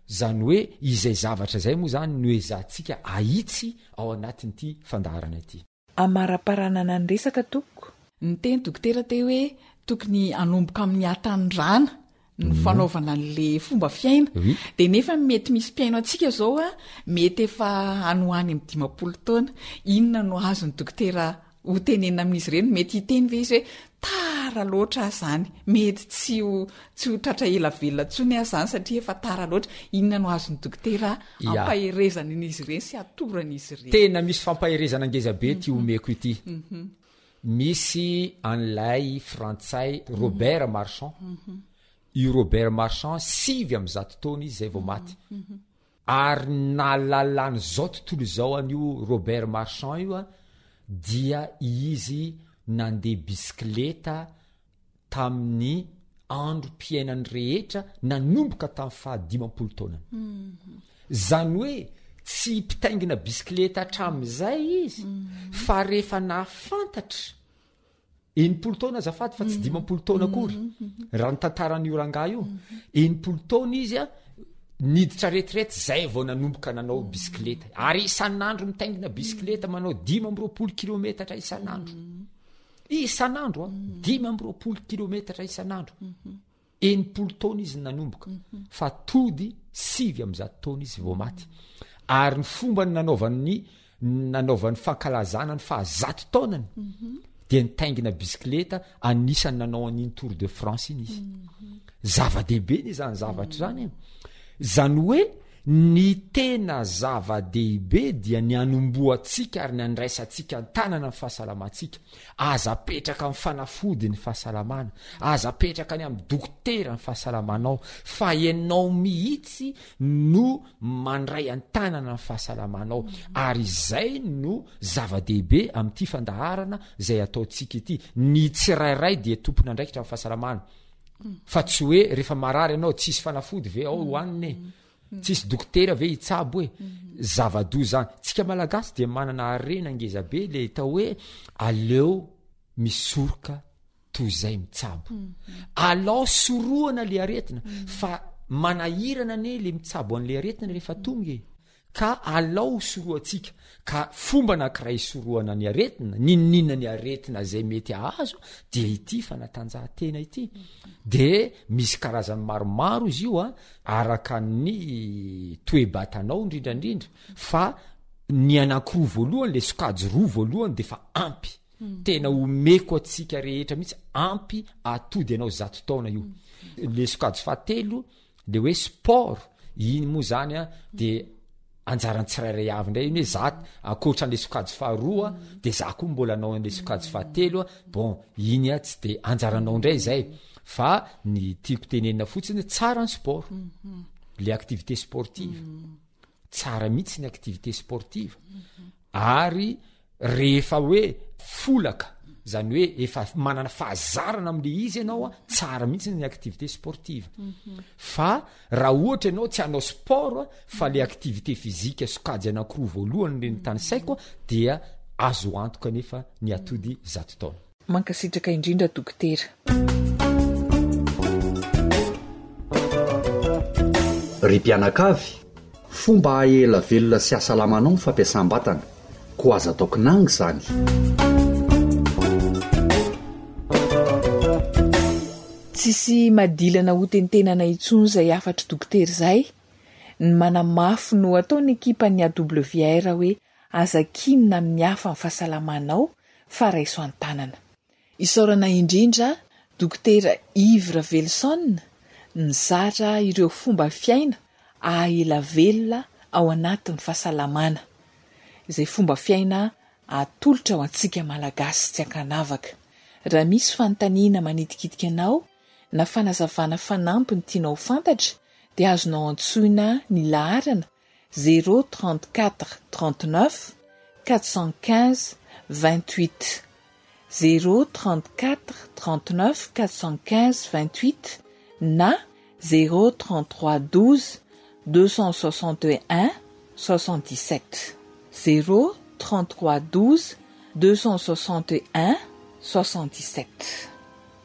Zany hoe izay zavatra izay moa zany no ezahantsika ahitsy ao anatin'ity fandaharana ity. Amaraparanana ny resaka tompoko. Niteny dokotera teo hoe tokony hanomboka amin'ny hatanorana ny fanaovana an'le fomba fiaina. De nefa mety misy mpihaino antsika zao a, mety efa any ho any amin'ny 50 taona. Inona no azon'ny dokotera ho tenenina amin'izy ireny? Mety hiteny ve izy hoe tara loatra aho zany, mety tsy ho tsy ho tratra ela velona intsony aho zany satria efa tara loatra. Inona no azon'ny dokotera ampaherezana an'izy ireny sy atorana izy ireny? Tena misy fampaherezana ngeza be ity omeko ity. Misy an'ilay frantsay Robert Marchand. Io Robert Marchand 109 taona izy zay vao maty. Ary ny nahalalan'izao tontolo izao an'io Robert Marchand io dia izy nandeha bisikileta tamin'ny androm-piainany rehetra nanomboka tamin'ny faha 50 taonany. Zany hoe tsy mpitaingina bisikileta hatramin'izay izy fa rehefa nahafantatra 60 taona azafady fa tsy 50 taona akory raha ny tantaran'io rangahy io 60 taona izy a niditra retraite zay vao nanomboka nanao bisikileta ary isan'andro mitaingina bisikileta manao 25 kilometatra isan'andro isan'andro a 25 kilometatra isan'andro 60 taona izy nanomboka fa tody 109 taona izy vao maty ary ny fomba ny nanaovan'ny nanaovan'ny fankalazana ny fahazato taonany dia nitaingina bisikileta anisan'ny nanao an'iny tour de France iny izy zava-dehibe ny zany zavatra zany e zany hoe Ny tena zava-dehibe dia ny hanombohantsika ary ny handraisantsika an-tanana ny fahasalamantsika. Aza apetraka amin'ny fanafody ny fahasalamana, aza apetraka any amin'ny dokotera ny fahasalamanao, fa ianao mihitsy no mandray an-tanana ny fahasalamanao. Ary izay no zava-dehibe amin'ity fandaharana izay ataontsika ity. Ny tsirairay dia tompon'andraikitra amin'ny fahasalamana. Fa tsy hoe rehefa marary ianao tsisy fanafody ve ao hohanina e? Tsisy dokotera ve hitsabo e? Zava-doza zany. Tsika malagasy dia manana harena ngeza be le atao hoe aleo misoroka toy izay mitsabo. Alao sorohana le aretina fa manahirana anie le mitsabo an'le aretina rehefa tonga e. Ka alao ho sorohantsika. Ka fomba anankiray hisorohana ny aretina, n'inon'inona ny aretina izay mety hahazo, dia ity fanatanjahantena ity. De misy karazany maromaro izy io a, araka ny toe-batanao indrindrandrindra, fa ny anankiroa voalohany, le sokajy roa voalohany de efa ampy. Tena omeko antsika rehetra mihitsy, ampy atody anao zato taona io. Le sokajy fahatelo, Le hoe sport, iny moa zany a de Anjaran'ny tsirairay avy indray iny hoe za ankoatra an'le sokajy faharoa de za koa mbola hanao an'le sokajy fahatelo a, bon iny a tsy de anjaranao indray izay fa ny tiako tenenina fotsiny tsara ny sport, le activité sportive, tsara mihitsy ny activité sportive ary Rehefa hoe folaka, zany hoe efa manana fahazarana amle izy ianao a, tsara mihitsy ny activité sportive. Fa raha ohatra ianao tsy hanao sport fa le activité physique sokajy anankiroa voalohany reny tanisaiko dia azo antoka anefa ny atody zato taona. Mankasitraka indrindra Dokotera. Ry mpianakavy, fomba haha-ela velona sy hahasalama anao ny fampiasam-batana, koa aza atao kinanga izany. Tsisy madilana hotentenana intsony izay hafatr'i Dokotera izay, ny manamafy no ataon'ny ekipan'ny AWR hoe aza kinina amin'ny hafa ny fahasalamanao fa raiso an-tanana. Isaorana indrindra Dokotera Yves Raveloson nizara ireo fomba fiaina haha ela velona ao anatin'ny fahasalamana, izay fomba fiaina atolotra ho antsika Malagasy tsy ankanavaka. Raha misy fanontaniana manitikitika anao na fanazavana fanampiny tianao ho fantatra dia azonao antsoina ny laharana 0 34 39 415 28 0 34 39 415 28 na 0 33 12 261 77 0 33 12 261 77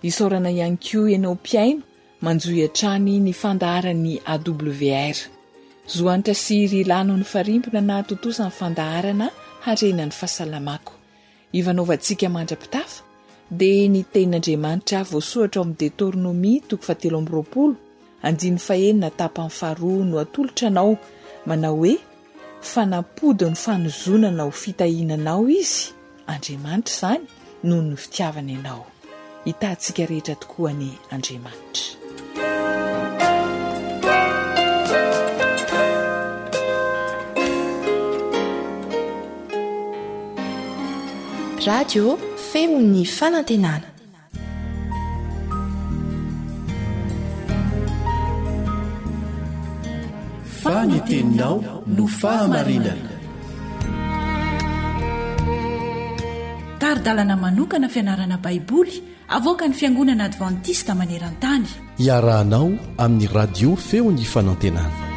Isaorana ihany koa ianao mpihaino Manjohy hatrany ny fandaharan'ny AWR. Zo Hanitra sy Rilano nifarimbona nahatontosa ny fandaharana Harena ny Fahasalamako. Ivanaovantsika mandra-pitafa dia ny Tenin'Andriamanitra voasoratra ao amin'ny Detornomia toko fahatelo amby 20 andininy fahenina tapany faharoa no atolotra anao manao hoe Fanapody ny fanozonana ho fitahiana anao Izy, Andriamanitra izany, noho ny fitiavany anao. Hitahintsika rehetra tokoa anie Andriamanitra. Radio Feon'ny Fanantenana. Fa ny teninao no fahamarinana. Tari-dalana manokana fianarana Baiboly avoakan'ny Fiangonana Advantista maneran-tany. Iarahanao amin'ny Radio Feon'ny Fanantenana.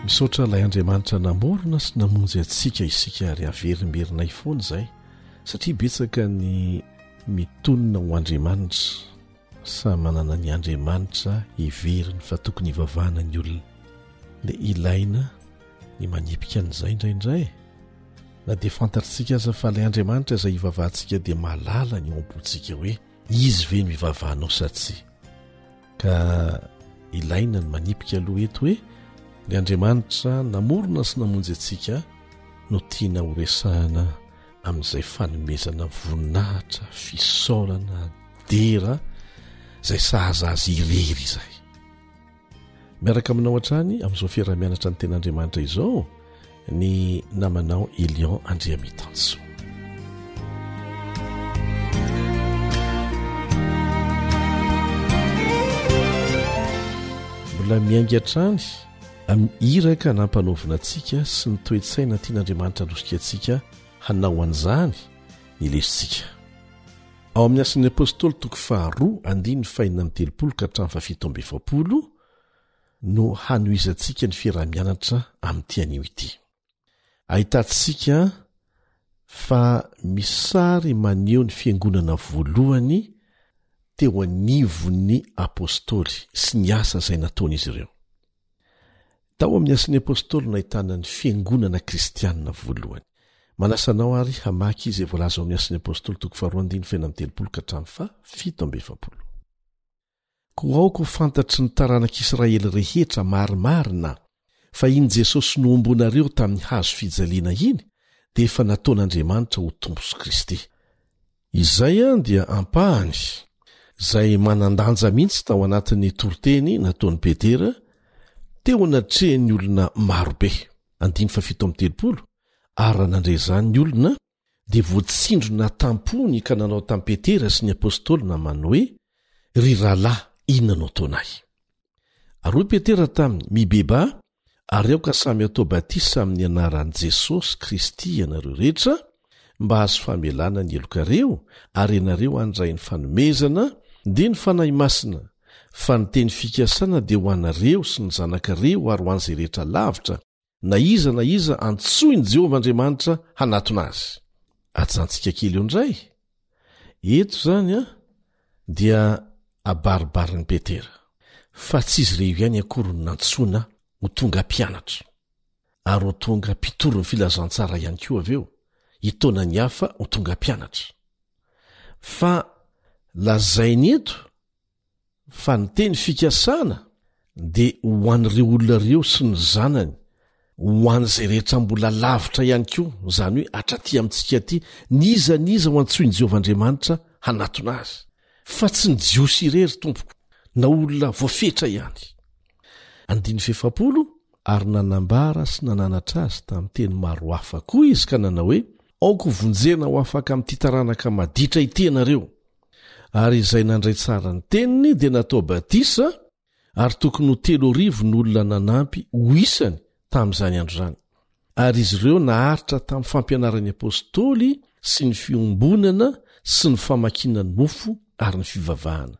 Misaotra ilay Andriamanitra namorona sy namonjy antsika isika ary averimberinay foana izay satria betsaka ny mitonona ho Andriamanitra Samy manana ny Andriamanitra heveriny fa tokony hivavahana ny olona. Dia ilaina ny manipika an'izay indraindray. Na dia fantatritsika aza fa ilay Andriamanitra izay hivavahantsika dia mahalala ny ao am-pontsika hoe izy ve no hivavahanao sa tsia. Ka ilaina ny manipika aloha eto hoe ilay Andriamanitra namorona sy namonjy antsika no tiana horesahana amin'izay fanomezana voninahitra, fisaorana, dera izay sahaza azy irery izay. Miaraka aminao hatrany amin'izao fiaraha-mianatra ny ten'Andriamanitra izao ny namanao Elion Andriamitansoa. Mbola miainga hatrany amin'ny iraka nampanaovina antsika sy ny toe-tsaina tian'Andriamanitra handosika antsika hanao an'izany ny lesontsika. Ao amin'ny Asan'ny Apostoly toko faharoa andininy fahenina amby 30 ka hatramin'ny fahafito amby 40 no hanohizantsika ny fiaraha-mianatra amin'ity anio ity. Ahitantsika fa misy sary maneho ny fiangonana voalohany teo anivon'ny apostoly sy ny asa izay nataon'izy ireo. Tao amin'ny Asan'ny Apostoly no nahitana ny fiangonana kristianina voalohany. Manasa anao àry hamaky izay voalaza ao amin'ny Asan'ny Apostoly toko faharoa andininy fahenina amby 30 ka hatramin'ny faha 47. Koa aoka ho fantatry ny taranak'Israely rehetra marimarina fa iny Jesosy nohomboanareo tamin'ny hazo fijaliana iny. dia efa nataon'Andriamanitra ho Tompo sy Kristy. Izay dia ampahany izay manan-danja mihitsy tao anatin'ny toriteny nataon'i Petera teo anatrehan'ny olona maro be. Andininy fahafito amby 30, Ary raha nandre izany ny olona, dia voatsindrona tam-pony ka nanao tamin'i Petera sy ny apostoly namany hoe, Ry rahalahy, inona no ataonay? Ary hoy Petera taminy, Mibebaha, ary aoka samy hatao batisa amin'ny anaran'i Jesosy Kristy ianareo rehetra, mba hahazo famelana ny helokareo, ary ianareo handray ny fanomezana, dia ny Fanahy Masina, fa ny teny fikasana dia ho anareo sy ny zanakareo ary ho an'izay rehetra lavitra, na iza na iza antsoin'i Jehovah Andriamanitra hanatona azy. Ajantsika kely eo indray. Eto izany an, dia abaribarin'i Petera fa tsy izy ireo ihany akory no nantsoina ho tonga mpianatra, ary ho tonga mpitory ny filazantsara ihany koa avy eo, hitaona ny hafa ho tonga mpianatra. Fa lazainy eto Fa ny teny fikasana dia ho an'ireo olona ireo sy ny zanany, ho an'izay rehetra mbola lavitra ihany koa, izany hoe hatraty amintsika aty, n'iza n'iza ho antsoin'i Jehovah Andriamanitra hanatona azy. Fa tsy ny Jiosy irery, tompoko, na olona voafetra ihany. Andininy fahefapolo, Ary nanambara sy nananatra azy tamin'ny teny maro hafa koa izy ka nanao hoe, Aoka hovonjena ho afaka amin'ity taranaka maditra ity ianareo. Ary izay nandray tsara ny teniny dia natao batisa, ary tokony ho 3000 ny olona nanampy ho isany tamin'izany andro izany. Ary izy ireo naharitra tamin'ny fampianaran'ny apostoly sy ny fiombonana sy ny famakiana ny mofo ary ny fivavahana.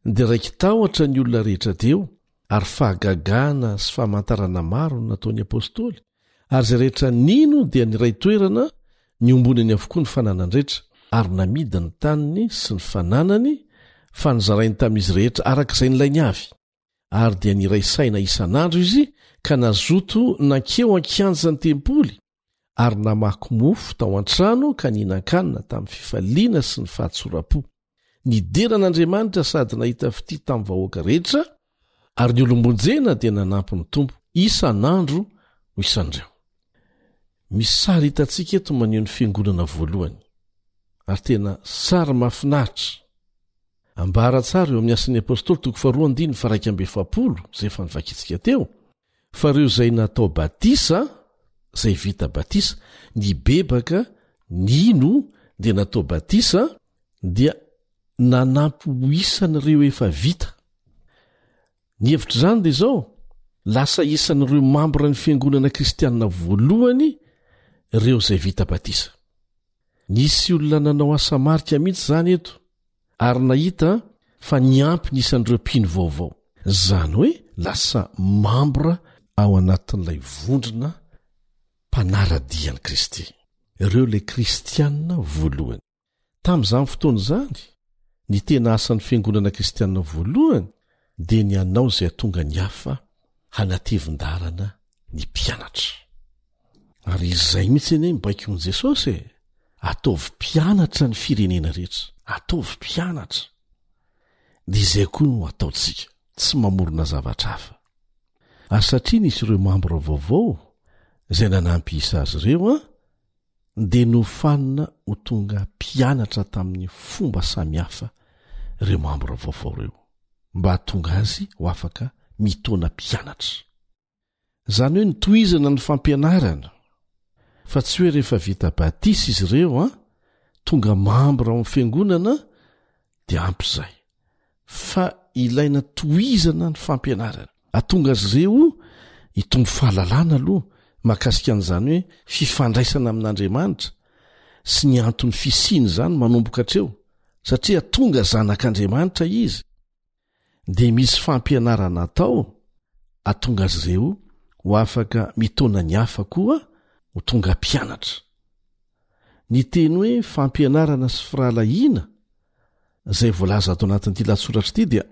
Dia raiki-tahotra ny olona rehetra teo, ary fahagagana sy famantarana maro no nataon'ny apostoly, ary izay rehetra nino dia niray toerana niombonany avokoa ny fananany rehetra, ary namidy ny taniny sy ny fananany, fa nozarainy tamin'izy rehetra araka izay nilainy avy. Ary dia niray saina isan'andro izy ka nazoto nankeo an-kianjan'ny tempoly, ary namaky mofo tao an-trano ka nihinan-kanina tamin'ny fifaliana sy ny fahatsoram-po. Nidera an'Andriamanitra sady nahita fitia tamin'ny vahoaka rehetra, ary ny olom-bonjena dia nanampy ny Tompo isan'andro ho isan'ireo. Misy sary hitantsika eto maneho ny fiangonana voalohany, ary tena sary mahafinaritra. Ambara tsara eo amin'ny Asan'ny Apostoly toko faharoa andininy faha-41 izay efa novakintsika teo, fa ireo izay natao batisa, izay vita batisa, nibebaka, nino, dia natao batisa, dia nanampy ho isan'ireo efa vita. Ny hevitr'izany dia izao, lasa isan'ireo mambran'ny fiangonana kristianina voalohany ireo izay vita batisa. Nisy olona nanao asa marika mihitsy izany eto, ary nahita fa niampy ny isan'ireo mpino vaovao. Izany hoe lasa mambra ao anatin'ilay vondrona mpanara-dia an'i Kristy, ireo ilay kristianina voalohany. Tamin'izany fotoana izany, ny tena asan'ny fiangonana kristianina voalohany dia ny hanao izay hahatonga ny hafa hanatevin-daharana ny mpianatra. Ary izay mihitsy anie ny baikon'i Jesosy e! Ataovy mpianatra ny firenena rehetra. Ataovy mpianatra. Dia izay koa no ataontsika, tsy mamorona zavatra hafa. Ary satria nisy ireo mambra vaovao izay nanampy isa azy ireo an, dia nofanina ho tonga mpianatra tamin'ny fomba samihafa ireo mambra vaovao ireo, mba hahatonga azy ho afaka mitaona mpianatra. Izany hoe nitohizana ny fampianarana, fa tsy hoe rehefa vita batisa izy ireo an, tonga mambra ao amin'ny fiangonana dia ampy izay. Fa ilaina tohizana ny fampianarana. Atonga azy ireo hitombo fahalalana aloha mahakasika an'izany hoe fifandraisana amin'Andriamanitra sy ny anton'ny fisiany izany manomboka hatreo, satria tonga zanak'Andriamanitra izy. Dia misy fampianarana atao atonga azy ireo ho afaka mitaona ny hafa koa ho tonga mpianatra. Ny teny hoe fampianarana sy firahalahiana izay voalaza ato anatin'ity lahatsoratra ity dia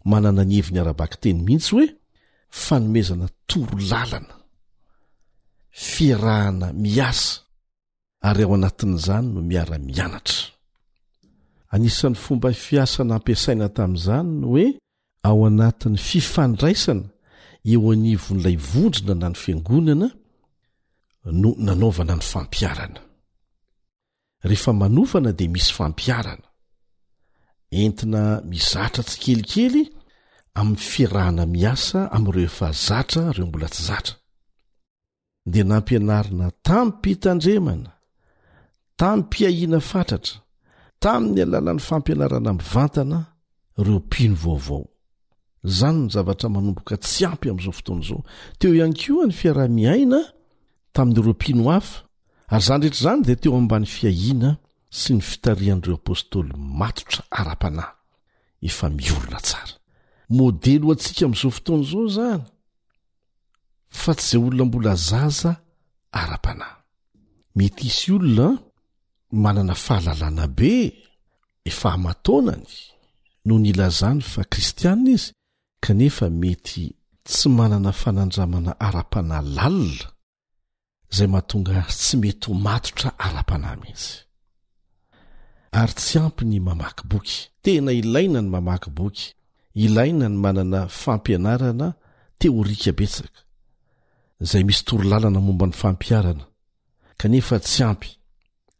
manana ny heviny ara-bakiteny mihitsy hoe fanomezana toro lalana, fiarahana miasa ary ao anatin'izany no miara-mianatra. Anisan'ny fomba fiasa nampiasaina tamin'izany ny hoe ao anatin'ny fifandraisana eo anivon'ilay vondrona na ny fiangonana. no nanaovana ny fampiharana. Rehefa manofana dia misy fampiharana. Entina mizatra tsikelikely amin'ny fiarahana miasa amin'ireo efa zatra ireo mbola tsy zatra. Dia nampianarina tamim-pitandremana, tamim-piahiana fatratra, tamin'ny alalan'ny fampianarana mivantana ireo mpino vaovao. Izany no zavatra manomboka tsy ampy amin'izao fotoana izao. Teo ihany koa ny fiaraha-miaina tamin'ireo mpino hafa, ary izany rehetra izany dia teo ambany fiahiana sy ny fitarihan'ireo apostoly matotra ara-panahy efa miorina tsara. Modely ho antsika amin'izao fotoana izao izany, fa tsy izay olona mbola zaza ara-panahy. Mety hisy olona manana fahalalana be efa aman-taonany no nilazany fa kristiana izy kanefa mety tsy manana fanandramana ara-panahy lalina izay mahatonga azy tsy mety ho matotra ara-panahy mihitsy. Ary tsy ampy ny mamaky boky. Tena ilaina ny mamaky boky, ilaina ny manana fampianarana teorika betsaka, izay misy torolalana momba ny fampiharana, kanefa tsy ampy.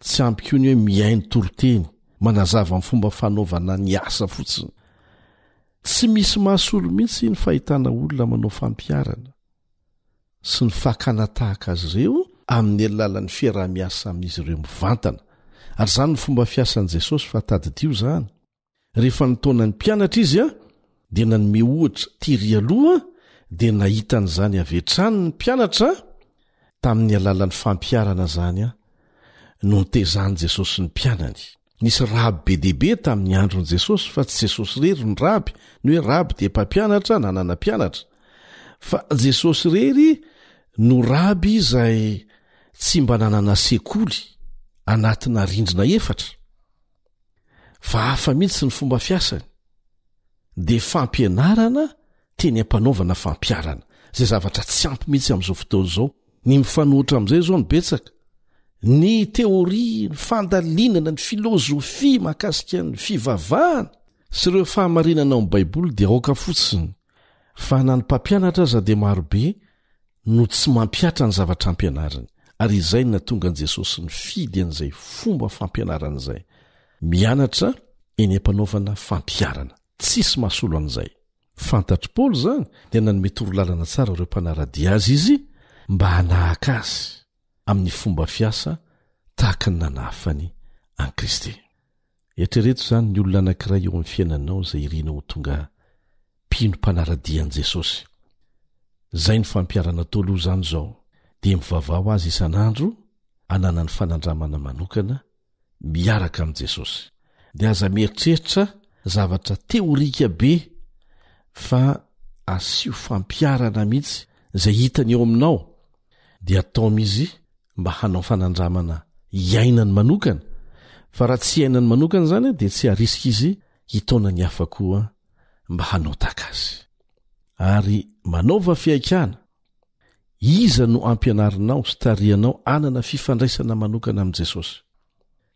Tsy ampy koa ny hoe mihaino toriteny, manazava ny fomba fanaovana ny asa fotsiny. Tsy misy mahasolo mihitsy ny fahitana olona manao fampiharana sy ny fakana tahaka azy ireo amin'ny alalan'ny fiaraha-miasa amin'izy ireo mivantana. Ary izany no fomba fiasan'i Jesosy fa tadidio izany. Rehefa nitaona ny mpianatra izy dia nanome ohatra tery aloha dia nahita an'izany avy hatrany ny mpianatra tamin'ny alalan'ny fampiharana izany no nitezan'i Jesosy ny mpianany. Nisy raby be dia be tamin'ny andron'i Jesosy fa tsy Jesosy irery no raby, ny hoe raby dia mpampianatra nanana mpianatra. Fa Jesosy irery no raby izay tsy mba nanana sekoly anatina rindrina efatra. Fa hafa mihitsy ny fomba fiasany, dia fampianarana teny am-panaovana fampiharana, izay zavatra tsy ampy mihitsy amin'izao fotoana izao. Ny mifanohitra amin'izay izao no betsaka. Ny teoria, ny fandalinana, ny filozofia mahakasika ny fivavahana sy ireo fahamarinana ao amin'ny Baiboly dia aoka fotsiny fa na ny mpampianatra aza dia marobe no tsy mampihatra ny zavatra ampianariny, ary izay no nahatonga an'i Jesosy nifidy an'izay fomba fampianarana izay. Mianatra eny am-panaovana fampiharana. Tsisy mahasolo an'izay. Fantatr'i Paoly izany, dia nanome torolalana tsara ireo mpanara-dia azy izy mba hanahaka azy amin'ny fomba fiasa tahaka ny nanahafany an'i Kristy. Eritrereto izany ny olona anankiray eo amin'ny fiainanao izay irinao ho tonga mpino mpanara-dia an'i Jesosy. Izay ny fampiharana atao aloha izany izao, dia mivavaha ho azy isan'andro ananany fanandramana manokana miaraka amin'i Jesosy. Dia aza mieritreritra zavatra teorika be fa asio fampiharana mihitsy izay hitany eo aminao dia ataomy izy mba hanao fanandramana iainany manokana fa raha tsy iainany manokana izany dia tsy harisika izy hitaona ny hafa koa mba hanao tahaka azy. Ary manaova fihaikana, iza no ampianarinao sy tarihanao hanana fifandraisana manokana amin'i Jesosy?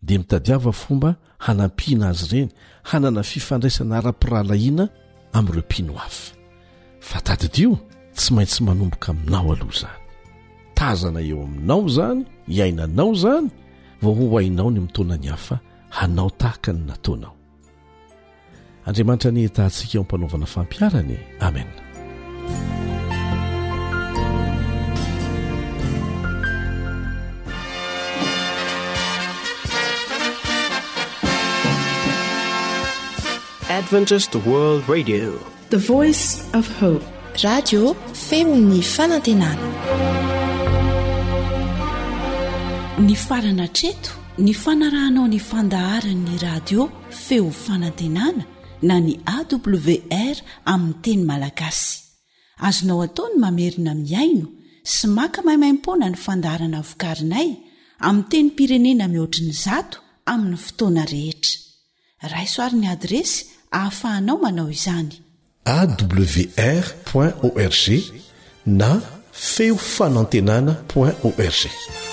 Dia mitadiava fomba hanampiana azy ireny hanana fifandraisana ara-pirahalahiana amin'ireo mpino hafa. Fa tadidio, tsy maintsy manomboka aminao aloha izany. Tazana eo aminao izany, iainanao izany, vao ho hainao ny mitaona ny hafa hanao tahaka ny nataonao. Andriamanitra anie hitahantsika eo am-panaovana fampiharana e. Amen. Adventist World Radio. The Voice of Hope. Radio feon'ny fanantenana. Nifarana hatreto ny fanarahanao ny fandaharan'ny radio Feo Fanantenana na ny AWR amin'ny teny malagasy. Azonao atao ny mamerina mihaino sy maka maimaimpoana ny fandaharana vokarinay amin'ny tenim-pirenena mihoatry ny zato amin'ny fotoana rehetra. Raiso ary ny adiresy ahafahanao manao izany. Awr point org na feo fanantenana point org.